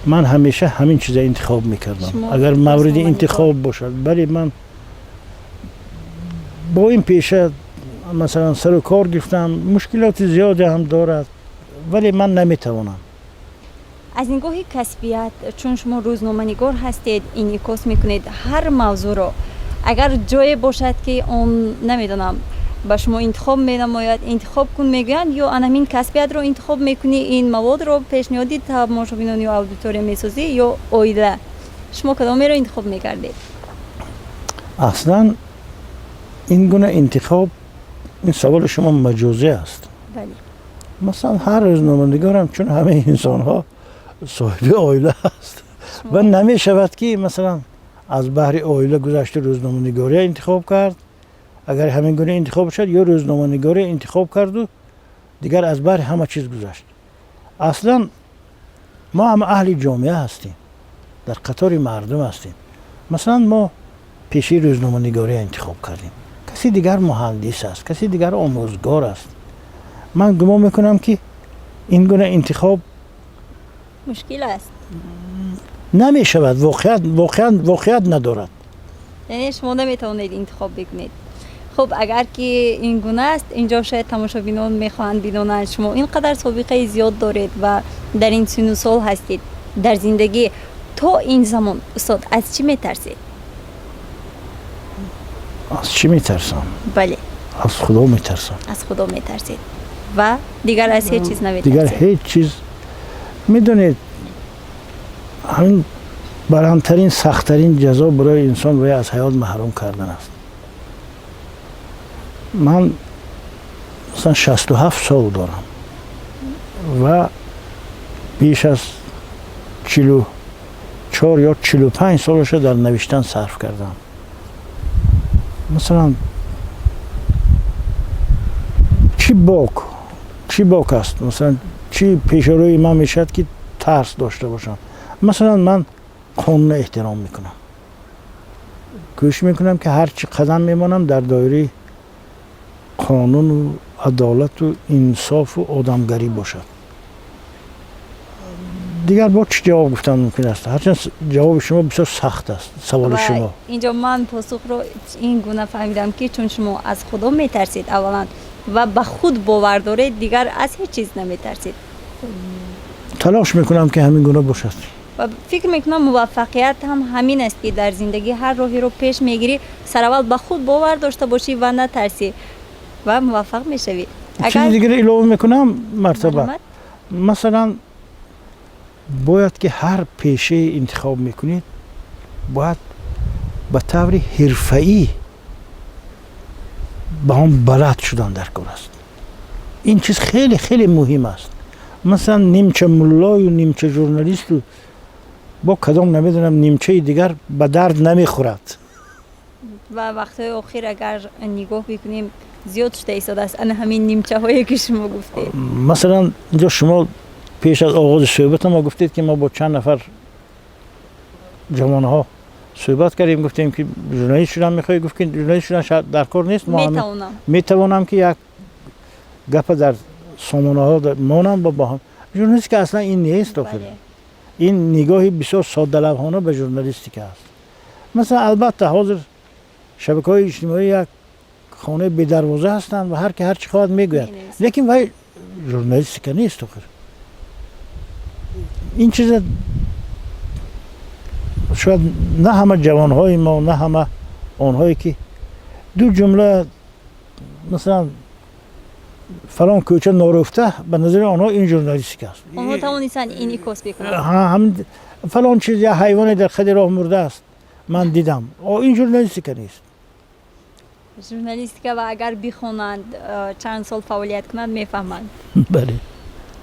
ман ҳамеша ҳамин чиза интихоб мекардам, агар мавриди интихоб бошад. Бале, ман бо ин пеша, масалан, сару кор гирифтам, мушкилоти зиёде ҳам дорад, вале ман наметавонам. Аз нигоҳи касбият, чун шумо рӯзноманигор ҳастед, инъикос мекунед ҳар мавзӯъро, агар ҷое бошад, ки он, намедонам, ба шумо интихоб менамояд, интихоб кун мегӯянд, ё анамин касбиятро интихоб мекунӣ, ин маводро пешниҳоди тамошобинон ё аудитория месозӣ, ё оила, шумо кадомеро интихоб мекардед? Аслан ин гуна интихоб, ин саволи шумо маҷозӣ аст. Масалан, ҳар рӯзноманигорам чун ҳамаи инсонҳо Соҳиби оила аст ва намешавад, ки масалан аз баҳри оила гузашта рӯзноманигория интихоб кард. Агар ҳамин гуна интихоб шуд, ё рӯзноманигория интихоб карду, дигар аз баҳри ҳама чиз гузашт. Аслан мо ҳама аҳли ҷомеа ҳастем, дар қатори мардум ҳастем. Масалан, мо пешаи рӯзноманигория интихоб кардем, каси дигар муҳандис аст, каси дигар омӯзгор аст. Ман гумон мекунам, ки ин гуна интихоб мушкил аст. Намешавад, воқеият надорад. Яъне шумо наметавонед интихоб бикунед. Хуб, агар ки ин гуна аст, инҷо шояд тамошобинон мехоҳанд бидонанд, шумо ин қадар собиқаи зиёд доред ва дар ин сину сол ҳастед дар зиндагӣ, то ин замон, устод, аз чӣ метарсед? Аз чӣ метарсам? Бале. Аз Худо метарсам. Аз Худо метарсед ва дигар аз ҳеҷ чиз наметарсед? Дигар ҳеҷ чиз. Медонед, ҳамин баландтарин, сахттарин ҷазо барои инсон бояд аз ҳаёт маҳрум кардан аст. Ман масалан 67 сол дорам ва беш аз 44 ё 45 солаша дар навиштан сарф кардам. Масалан, чӣ бок аст? Масалан, чӣ пешорӯи ман мешавад, ки тарс дошта бошам? Масалан, ман қонунро эҳтиром мекунам, кӯшиш мекунам, ки ҳар чӣ қадам мемонам, дар доираи қонуну адолату инсофу одамгарӣ бошад. Дигар бо чӣ ҷавоб гуфтан мумкин аст? Ҳарчанд ҷавоби шумо бисёр сахт аст, саволи шумо. Инҷо ман посухро ин гуна фаҳмидам, ки чун шумо аз Худо метарсед аввалан ва ба худ бовар доред, дигар аз ҳеҷ чиз наметарсед. Талош мекунам, ки ҳамин гуна бошад. Ва фикр мекунам, муваффақият ҳам ҳамин аст, ки дар зиндагӣ ҳар роҳеро пеш мегирӣ, сараввал ба худ бовар дошта бошӣ ва натарсӣ ва муваффақ мешавӣ. Чизи дигаре илова мекунам мартаба. Масалан, бояд ки ҳар пешае интихоб мекунед, бояд ба таври ҳирфаӣ ба он балад шудан дар кор аст. Ин чиз хеле хеле муҳим аст. Масалан, нимча муллою нимча журналисту бо кадом, намедонам, нимчаи дигар ба дард намехӯрад. Ва вақтҳои охир, агар нигоҳ бикунем, зиёд шуда истодааст ана ҳамин нимчаҳое, ки шумо гуфтед. Масалан, инҷо шумо пеш аз оғози суҳбата мо гуфтед, ки мо бо чанд нафар ҷавонҳо суҳбат кардем, гуфтем, ки журналист шудан мехоҳӣ? Гуфт, ки журналист шудан дар кор нест. Метавонам. Метавонам, ки як гапа дар сомонаҳо монам бо журналистика. Аслан ин нест охир. Ин нигоҳи бисёр соддалавҳона ба журналистика аст. Масалан, албатта, ҳозир шабакаҳои иҷтимоӣ як хонаи бедарвоза ҳастанд ва ҳар ки ҳар чӣ хоҳад мегӯяд, лекин вай журналистика нест охир. Ин чиза шояд на ҳама ҷавонҳои мо, на ҳама онҳое, ки ду ҷумла, масалан, фалон кӯча норофта, ба назари онҳо ин журналистика аст. Онҳо тавонистанд инъикос бикунанд. Фалон чиз, як ҳайвоне дар қади роҳ мурдааст, ман дидам, ин журналистика нест. Журналистика ва агар бихонанд, чанд сол фаъолият кунанд, мефаҳманд. Бале.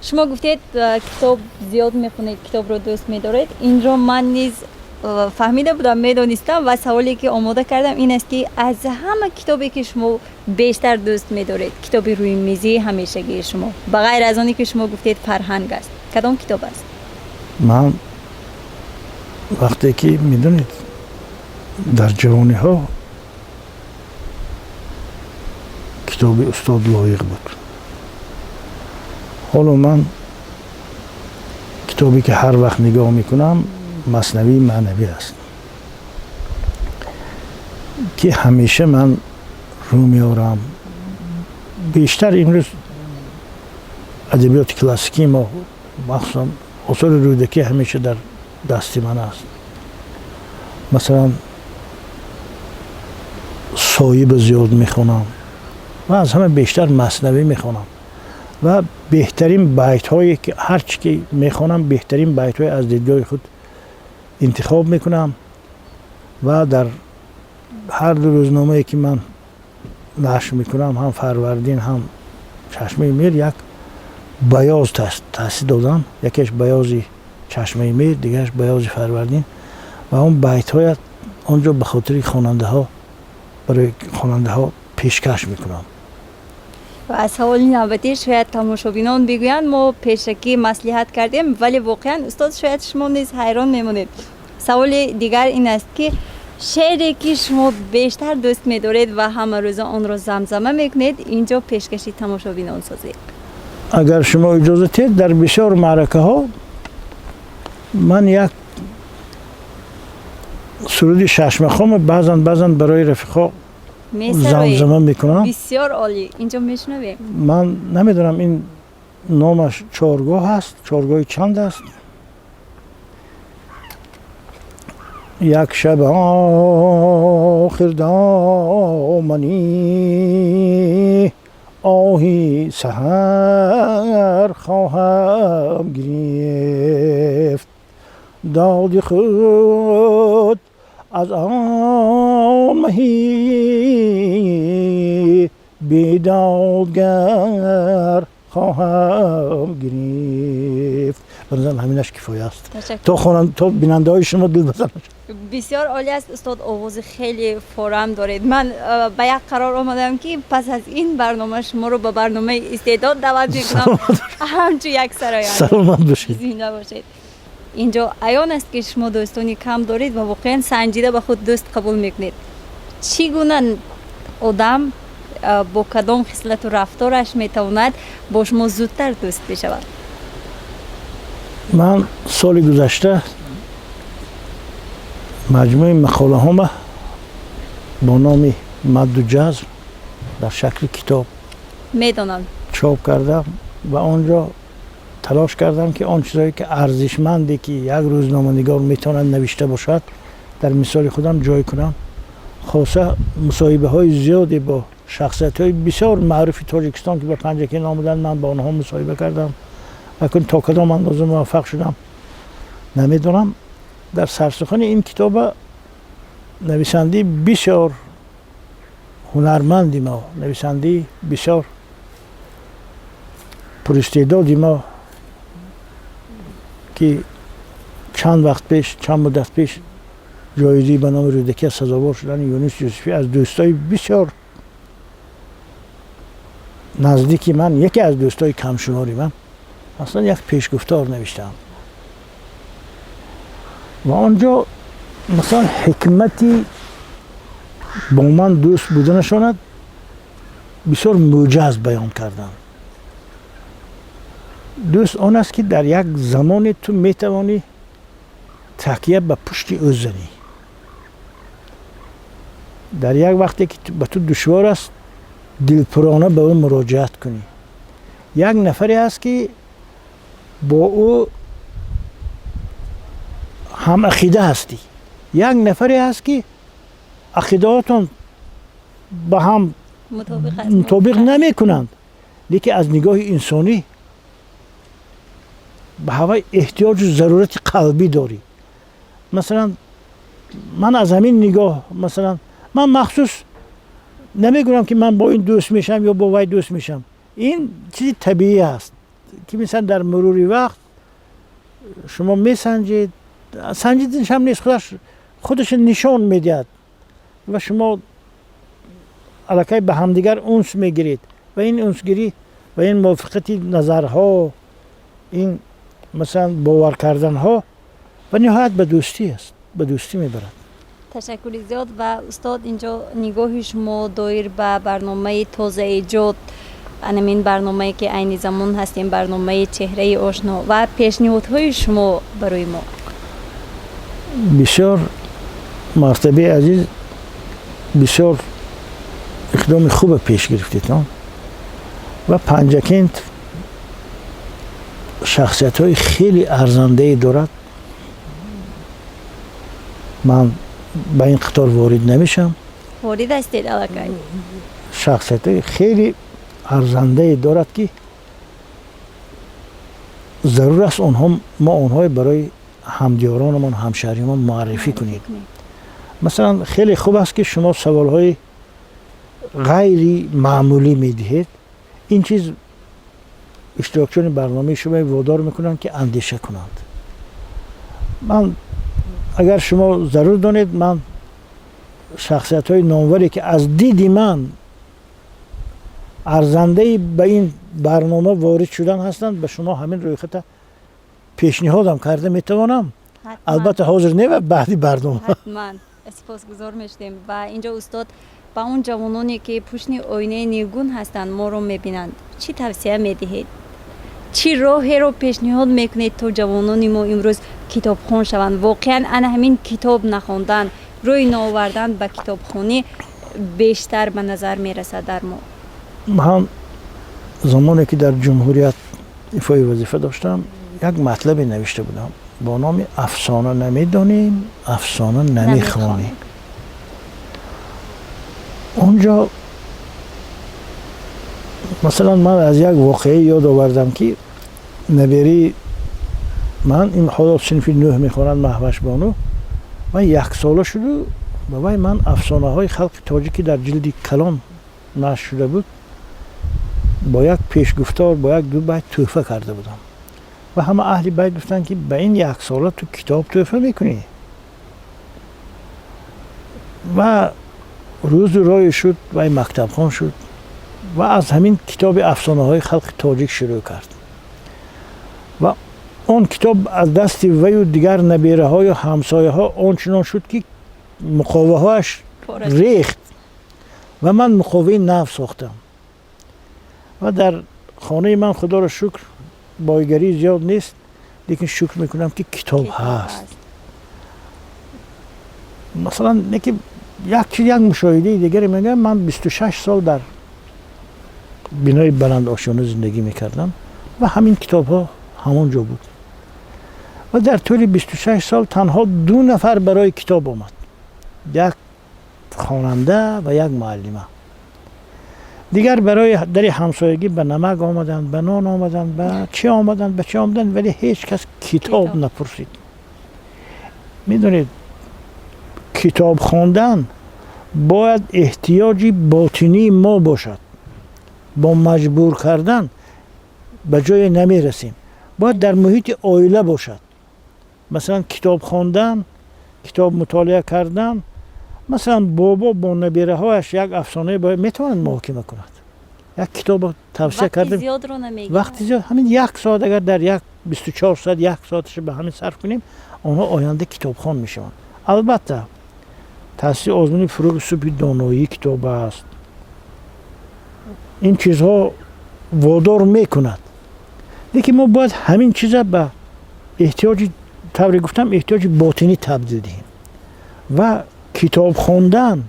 Шумо гуфтед, китоб зиёд мехонед, китобро дӯст медоред. Инро ман низ фаҳмида будам, медонистам ва саволе, ки омода кардам, ин аст, ки аз ҳама китобе, ки шумо бештар дӯст медоред, китоби рӯи мизии ҳамешагии шумо, ба ғайр аз оне, ки шумо гуфтед фарҳанг аст, кадом китоб аст? Ман вақте ки, медонед, дар ҷавониҳо китоби устод Лоиқ буд. Ҳоло ман китобе, ки ҳар вақт нигоҳ мекунам, Маснавии маънавӣ аст, ки ҳамеша ман рӯ меорам. Бештар имрӯз адабиёти классикии мо, махсусан осори Рӯдакӣ, ҳамеша дар дасти ман аст. Масалан, Соиба зиёд мехонам ва аз ҳама бештар Маснавӣ мехонам ва беҳтарин байтҳое, ки ҳар чӣ ки мехонам, беҳтарин байтҳое аз дидгоҳи худ интихоб мекунам ва дар ҳар ду рӯзномае, ки ман нашр мекунам, ҳам Фарвардин, ҳам Чашмаи Мир, як баёз таъсис додам. Якеш баёзи Чашмаи меҳр, дигараш Баёзи Фарвардин, ва он байтҳоят он ҷо ба хотири хонандаҳо, барои хонандаҳо пешкаш мекунам. Ва саволи навбатӣ, шояд тамошобинон бигӯянд, мо пешакӣ маслиҳат кардем, вале воқеан, устод, шояд шумо низ ҳайрон мемонед. Саволи дигар ин аст, ки шеъре ки шумо бештар дӯст медоред ва ҳамарӯза онро замзама мекунед, инҷо пешкаши тамошобинон созед. Агар шумо иҷоза диҳед, дар бисёр маъракаҳо ман як суруди шашмақома баъзан баъзан барои рафиқҳо замзама мекунам. Бисёр олӣ, инҷо мешунавем. Ман намедонам, ин номаш чоргоҳ аст, чоргоҳи чанд аст. Як шаб охир домани оҳи саҳар хоҳам гирифт, доди худ аз он маҳи бедодгар хоҳам гирифт. Ба назарам, ҳаминаш кифоя аст, то бинандаҳои шумо дил базанад. Бисёр олӣ аст, устод, овози хеле форам доред. Ман ба як қарор омадам, ки пас аз ин барнома шуморо ба барномаи Истеъдод даъват мекунам ҳамчун як сароянда. Саломат бошед. Зинда бошед. Инҷо аён аст, ки шумо дӯстони кам доред ва воқеан санҷида ба худ дӯст қабул мекунед. Чӣ гуна одам, бо кадом хислату рафтораш метавонад бо шумо зудтар дӯст бишавад? Ман соли гузашта маҷмӯи мақолаҳома бо номи «Мадду ҷазр» дар шакли китоб Медонам. чоп кардам ва он ҷо талош кардам, ки он чизҳое ки арзишманде, ки як рӯзноманигор метавонад навишта бошад, дар мисоли худам ҷой кунам. Хоса мусоҳибаҳои зиёде бо шахсиятҳои бисёр маъруфи Тоҷикистон, ки ба Панҷакент омаданд, ман ба онҳо мусоҳиба кардам. Акун то кадом андоза муваффақ шудам, намедонам. Дар сарсухани ин китоба нависандаи бисёр ҳунарманди мо, нависандаи бисёр пуристеъдоди мо, ки чанд вақт пеш, чанд муддат пеш ҷоизаи ба номи Рӯдакия сазовор шудани Юнус Юсуфӣ, аз дӯстои бисёр наздики ман, яке аз дӯстои камшумори ман, аслан як пешгуфтор навиштаам ва он ҷо масалан ҳикмати бо ман дӯст буданашонад бисёр мӯҷаз баён карданд. Дӯст он аст, ки дар як замоне ту метавонӣ такя ба пушти ӯ занӣ, дар як вақте ки ба ту душвор аст, дилпурона ба ӯ муроҷиат кунӣ. Як нафаре ҳаст, ки бо ӯ ҳамақида ҳастӣ, як нафаре ҳаст, ки ақидаҳотон ба ҳам мутобиқ намекунанд, лекин аз нигоҳи инсонӣ ба ҳавай эҳтиёҷу зарурати қалбӣ дорӣ. Масалан, ман аз ҳамин нигоҳ, масалан, ман махсус намегӯям, ки ман бо ин дӯст мешавам ё бо вай дӯст мешавам. Ин чизи табиӣ аст, ки мисалан дар мурури вақт шумо месанҷед, санҷиданаш ҳам нест, худаш худаш нишон медиҳад ва шумо аллакай ба ҳамдигар унс мегиред ва ин унсгирӣ ва ин мувофиқати назарҳо, ин масалан бовар карданҳо ва ниҳоят ба дӯстӣ аст, ба дӯстӣ мебарад. Ташаккури зиёд. Ва устод, инҷо нигоҳи шумо доир ба барномаи тозаэҷод, анамин барномае ки айни замон ҳастем, барномаи «Чеҳраи ошно», ва пешниҳодҳои шумо барои мо. Бисёр мартабаи азиз, бисёр иқдоми хубе пеш гирифтед ва Панҷакент шахсиятҳои хеле арзандае дорад. Ман ба ин қатор ворид намешавам. Ворид ҳастед аллакай. Шахсиятҳои хеле арзандае дорад, ки зарур аст онҳо мо онҳое барои ҳамдиёронамон, ҳамшаҳриёнмон муаррифӣ кунем. Масалан, хеле хуб аст, ки шумо саволҳои ғайри маъмулӣ медиҳед. Ин чиз иштирокчиёни барномаи шумо водор мекунанд, ки андеша кунанд. Ман, агар шумо зарур донед, ман шахсиятҳои номваре, ки аз диди ман арзандаи ба ин барнома ворид шудан ҳастанд, ба шумо ҳамин рӯйхата пешниҳодам карда метавонам. Албатта, ҳозир не, ва баъди барнома. Ҳатман, сипосгузор мешудем. Ва инҷо, устод, ба он ҷавононе, ки пушти оинаи нилгун ҳастанд, моро мебинанд, чӣ тавсия медиҳед, чӣ роҳеро пешниҳод мекунед, то ҷавонони мо имрӯз китобхон шаванд? Воқеан, ана ҳамин китоб нахондан, рӯй наовардан ба китобхонӣ бештар ба назар мерасад дар мо. Ман замоне ки дар ҷумҳурият ифои вазифа доштам, як матлабе навишта будам бо номи «Афсона намедонем, афсона намехонем». Он ҷо, масалан, ман аз як воқеа ёд овардам, ки наберии ман ин ҳоло синфи нӯҳ мехонад, Маҳвашбону, вай яксола шуду ба вай ман афсонаҳои халқи тоҷикӣ дар ҷилди калон нашр шуда буд, бо як пешгуфтор, бо як ду байт тӯҳфа карда будам. Ва ҳама аҳли байт гуфтанд, ки ба ин яксола ту китоб тӯҳфа мекунӣ? Ва рӯзу рӯе шуд, вай мактабхон шуд ва аз ҳамин китоби афсонаҳои халқи тоҷик шурӯъ кард. Ва он китоб аз дасти ваю дигар набераҳою ҳамсояҳо он чунон шуд, ки муқоваҳояш рехт ва ман муқоваи нав сохтам. Ва дар хонаи ман, худоро шукр, бойгарӣ зиёд нест, лекин шукр мекунам, ки китоб ҳаст. Масалан, неки як чиз, як мушоҳидаи дигаре мегӯям. Ман 26 сол дар бинои баландошёна зиндагӣ мекардам ва ҳамин китобҳо ҳамон ҷо буд. Ва дар тӯли 26 сол танҳо ду нафар барои китоб омад: як хонанда ва як муаллима. Дигар барои дари ҳамсоягӣ ба намак омаданд, ба нон омаданд, ба чӣ омаданд, ба чӣ омаданд, вале ҳеҷ кас китоб напурсид. Медонед, китоб хондан бояд эҳтиёҷи ботинии мо бошад. Бо маҷбур кардан ба ҷое намерасем. Бояд дар муҳити оила бошад. Масалан, китоб хондан, китоб мутолиа кардан. Масалан, бобо бо набераҳояш як афсонае бояд метавонад муҳокима кунад, як китобо тавсия кардем, вақти зиёд, ҳамин як соат, агар дар як 24 соат як соаташа ба ҳамин сарф кунем, онҳо оянда китобхон мешаванд. Албатта, таъсиси озмуни «Фурӯғи субҳи доноӣ» китоб аст. Ин чизҳо водор мекунад, лекин мо бояд ҳамин чиза ба эҳтиёҷи, тавре гуфтам, эҳтиёҷи ботинӣ табдил диҳем. Ва китоб хондан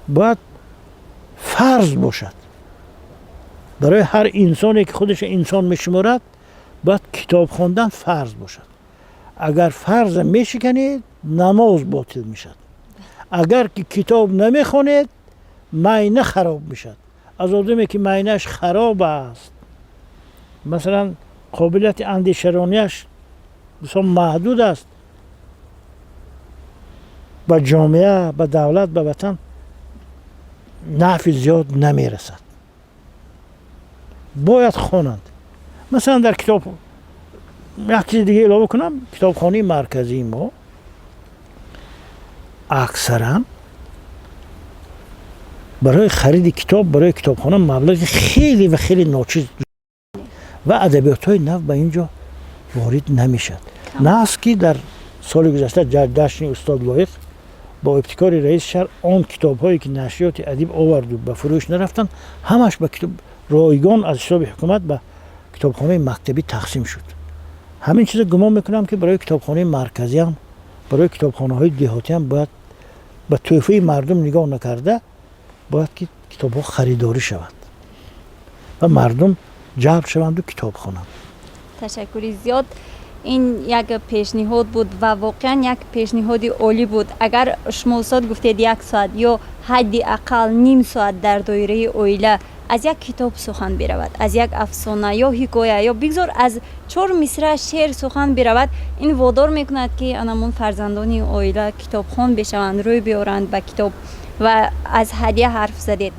бояд фарз бошад барои ҳар инсоне, ки худашро инсон мешуморад. Бояд китоб хондан фарз бошад. Агар фарза мешиканед, намоз ботил мешавад. Агар ки китоб намехонед, майна хароб мешавад. Аз одаме ки майнааш хароб аст, масалан, қобилияти андешаронияш бисёр маҳдуд аст, ба ҷомеа, ба давлат, ба ватан нафъи зиёд намерасад. Бояд хонанд. Масалан, дар китоб як чизи дига илова кунам: китобхонаи марказии мо аксаран барои хариди китоб барои китобхона маблағи хеле ва хеле ночиз ва адабиётҳои нав ба ин ҷо ворид намешавад. Нағз ки дар соли гузашта ҷашни устод Лоиқ бо ибтикори раиси шаҳр он китобҳое, ки нашриёти «Адиб» оварду ба фурӯш нарафтанд, ҳамаш ба китоб ройгон аз ҳисоби ҳукумат ба китобхонаи мактабӣ тақсим шуд. Ҳамин чиза гумон мекунам, ки барои китобхонаи марказиам, барои китобхонаҳои деҳотиам бояд ба тӯҳфаи мардум нигоҳ накарда, бояд ки китобҳо харидорӣ шавад ва мардум ҷалб шаванду китоб хонанд. Ташаккури зиёд. Ин як пешниҳод буд ва воқеан як пешниҳоди олӣ буд. Агар шумо, устод, гуфтед, як соат ё ҳадди ақал ним соат дар доираи оила аз як китоб сухан биравад, аз як афсона ё ҳикоя ё бигзор аз чор мисра шеър сухан биравад, ин водор мекунад, ки анамон фарзандони оила китобхон бишаванд, рӯй биёранд ба китоб. Ва аз ҳадя ҳарф задед.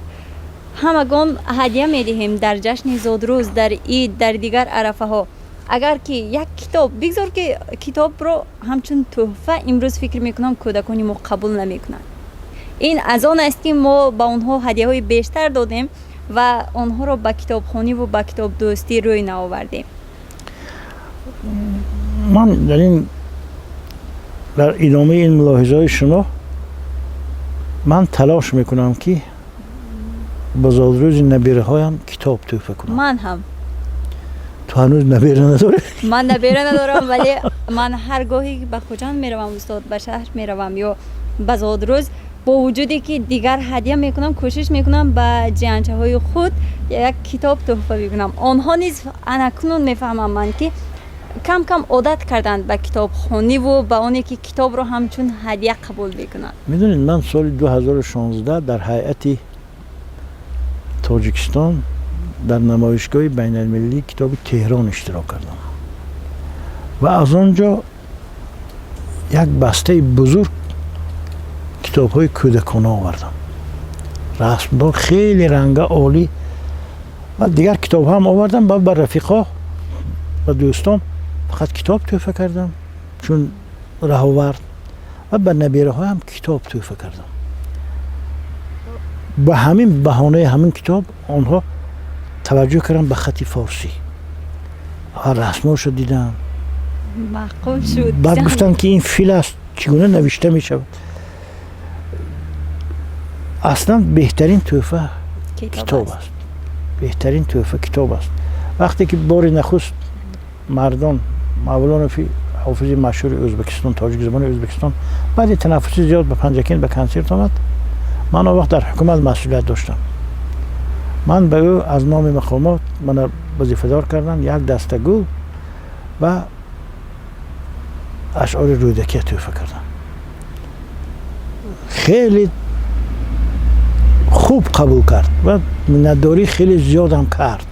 Ҳамагон ҳадя медиҳем дар ҷашни зодрӯз, дар ид, дар дигар арафаҳо. Агар ки як китоб бигзор, ки китобро ҳамчун тӯҳфа имрӯз, фикр мекунам, кӯдакони мо қабул намекунанд. Ин аз он аст, ки мо ба онҳо ҳадияҳои бештар додем ва онҳоро ба китобхониву ба китобдӯстӣ рӯй наовардем. Ман дар ин, дар идомаи ин мулоҳизаҳои шумо, ман талош мекунам, ки ба зодрӯзи набираҳоям китоб тӯҳфа кунам. Ман ҳам. Ту ҳанӯз набира надорӣ? Ман набера надорам, вале ман ҳар гоҳе ки ба Хуҷанд меравам, устод, ба шаҳр меравам ё ба зодрӯз, бо вуҷуде ки дигар ҳадя мекунам, кӯшиш мекунам ба ҷиянчаҳои худ як китоб тӯҳфа бикунам. Онҳо низ анакнун мефаҳмам ман, ки кам кам одат карданд ба китобхониву ба оне ки китобро ҳамчун ҳадя қабул мекунанд. Медонед, ман соли 2016 дар ҳайати Тоҷикистон дар намоишгоҳи байналмилалии китоби Теҳрон иштирок кардам ва аз он ҷо як бастаи бузург китобҳои кӯдакона овардам, расмдор, хеле ранга, олӣ, ва дигар китобҳоам овардам ба рафиқо ва дӯстон фақат китоб тӯҳфа кардам, чун раҳовард, ва ба набираҳоям китоб тӯҳфа кардам. Ба ҳамин баҳонаи ҳамин китоб онҳо таваҷҷӯҳ карданд ба хати форсӣ ва расмошо дидам. Маъқул шуд. Баъд гуфтанд, ки ин фил аст, чӣ гуна навишта мешавад? Аслан беҳтарин тӯҳфа китоб аст, беҳтарин тӯҳфа китоб аст. Вақте ки бори нахуст Мардон Мавлонови, ҳофизи машҳури Ӯзбекистон, тоҷикзабони Ӯзбекистон, баъди танаффуси зиёд ба Панҷакент ба консерт омад, ман он вақт дар ҳукумат масъулият доштам. Ман ба ӯ аз номи мақомот, мана вазифадор кардам, як даста гул ва ашъори Рӯдакия тӯҳфа кардам. Хеле хуб қабул кард ва миннатдорӣ хеле зиёдам кард.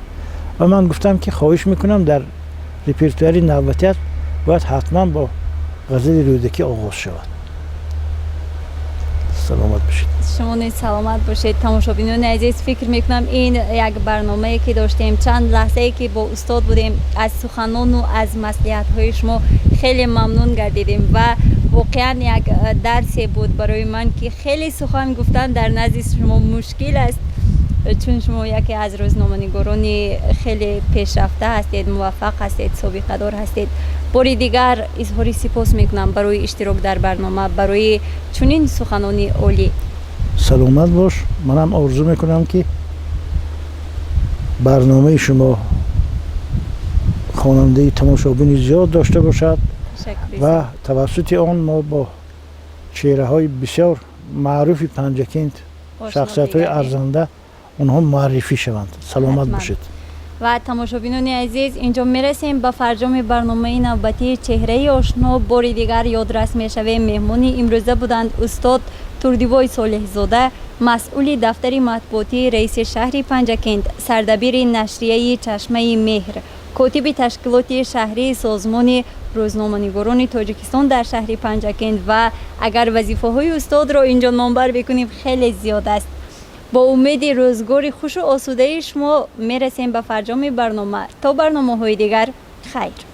Ва ман гуфтам, ки хоҳиш мекунам, дар репертуари навбатият бояд ҳатман бо ғазали Рӯдакӣ оғоз шавад. Саломат бошед. Шумо низ саломат бошед. Тамошобинони азиз, фикр мекунам, ин як барномае ки доштем, чанд лаҳзае ки бо устод будем, аз суханону аз маслиҳатҳои шумо хеле мамнун гардидем ва воқеан як дарсе буд барои ман, ки хеле сухан гуфтан дар назди шумо мушкил аст, чун шумо яке аз рӯзноманигорони хеле пешрафта ҳастед, муваффақ ҳастед, собиқадор ҳастед. Бори дигар изҳори сипос мекунам барои иштирок дар барнома, барои чунин суханони олӣ. Саломат бош. Манам орзу мекунам, ки барномаи шумо хонандаи тамошобини зиёд дошта бошад ва тавассути он мо бо чеҳраҳои бисёр маъруфи Панҷакент, шахсиятҳои арзанда, онҳо муаррифӣ шаванд. Саломат бошед. Ва тамошобинони азиз, инҷо мерасем ба фарҷоми барномаи навбатии «Чеҳраи ошно». Бори дигар ёдрас мешавем, меҳмони имрӯза буданд устод Турдибой Солеҳзода, масъули дафтари матбуотии раиси шаҳри Панҷакент, сардабири нашрияи «Чашмаи меҳр», котиби ташкилоти шаҳрии Созмони рӯзноманигорони Тоҷикистон дар шаҳри Панҷакент, ва агар вазифаҳои устодро инҷо номбар бикунем, хеле зиёд аст. Бо умеди рӯзгори хушу осудаи шумо мерасем ба фарҷоми барнома. То барномаҳои дигар, хайр.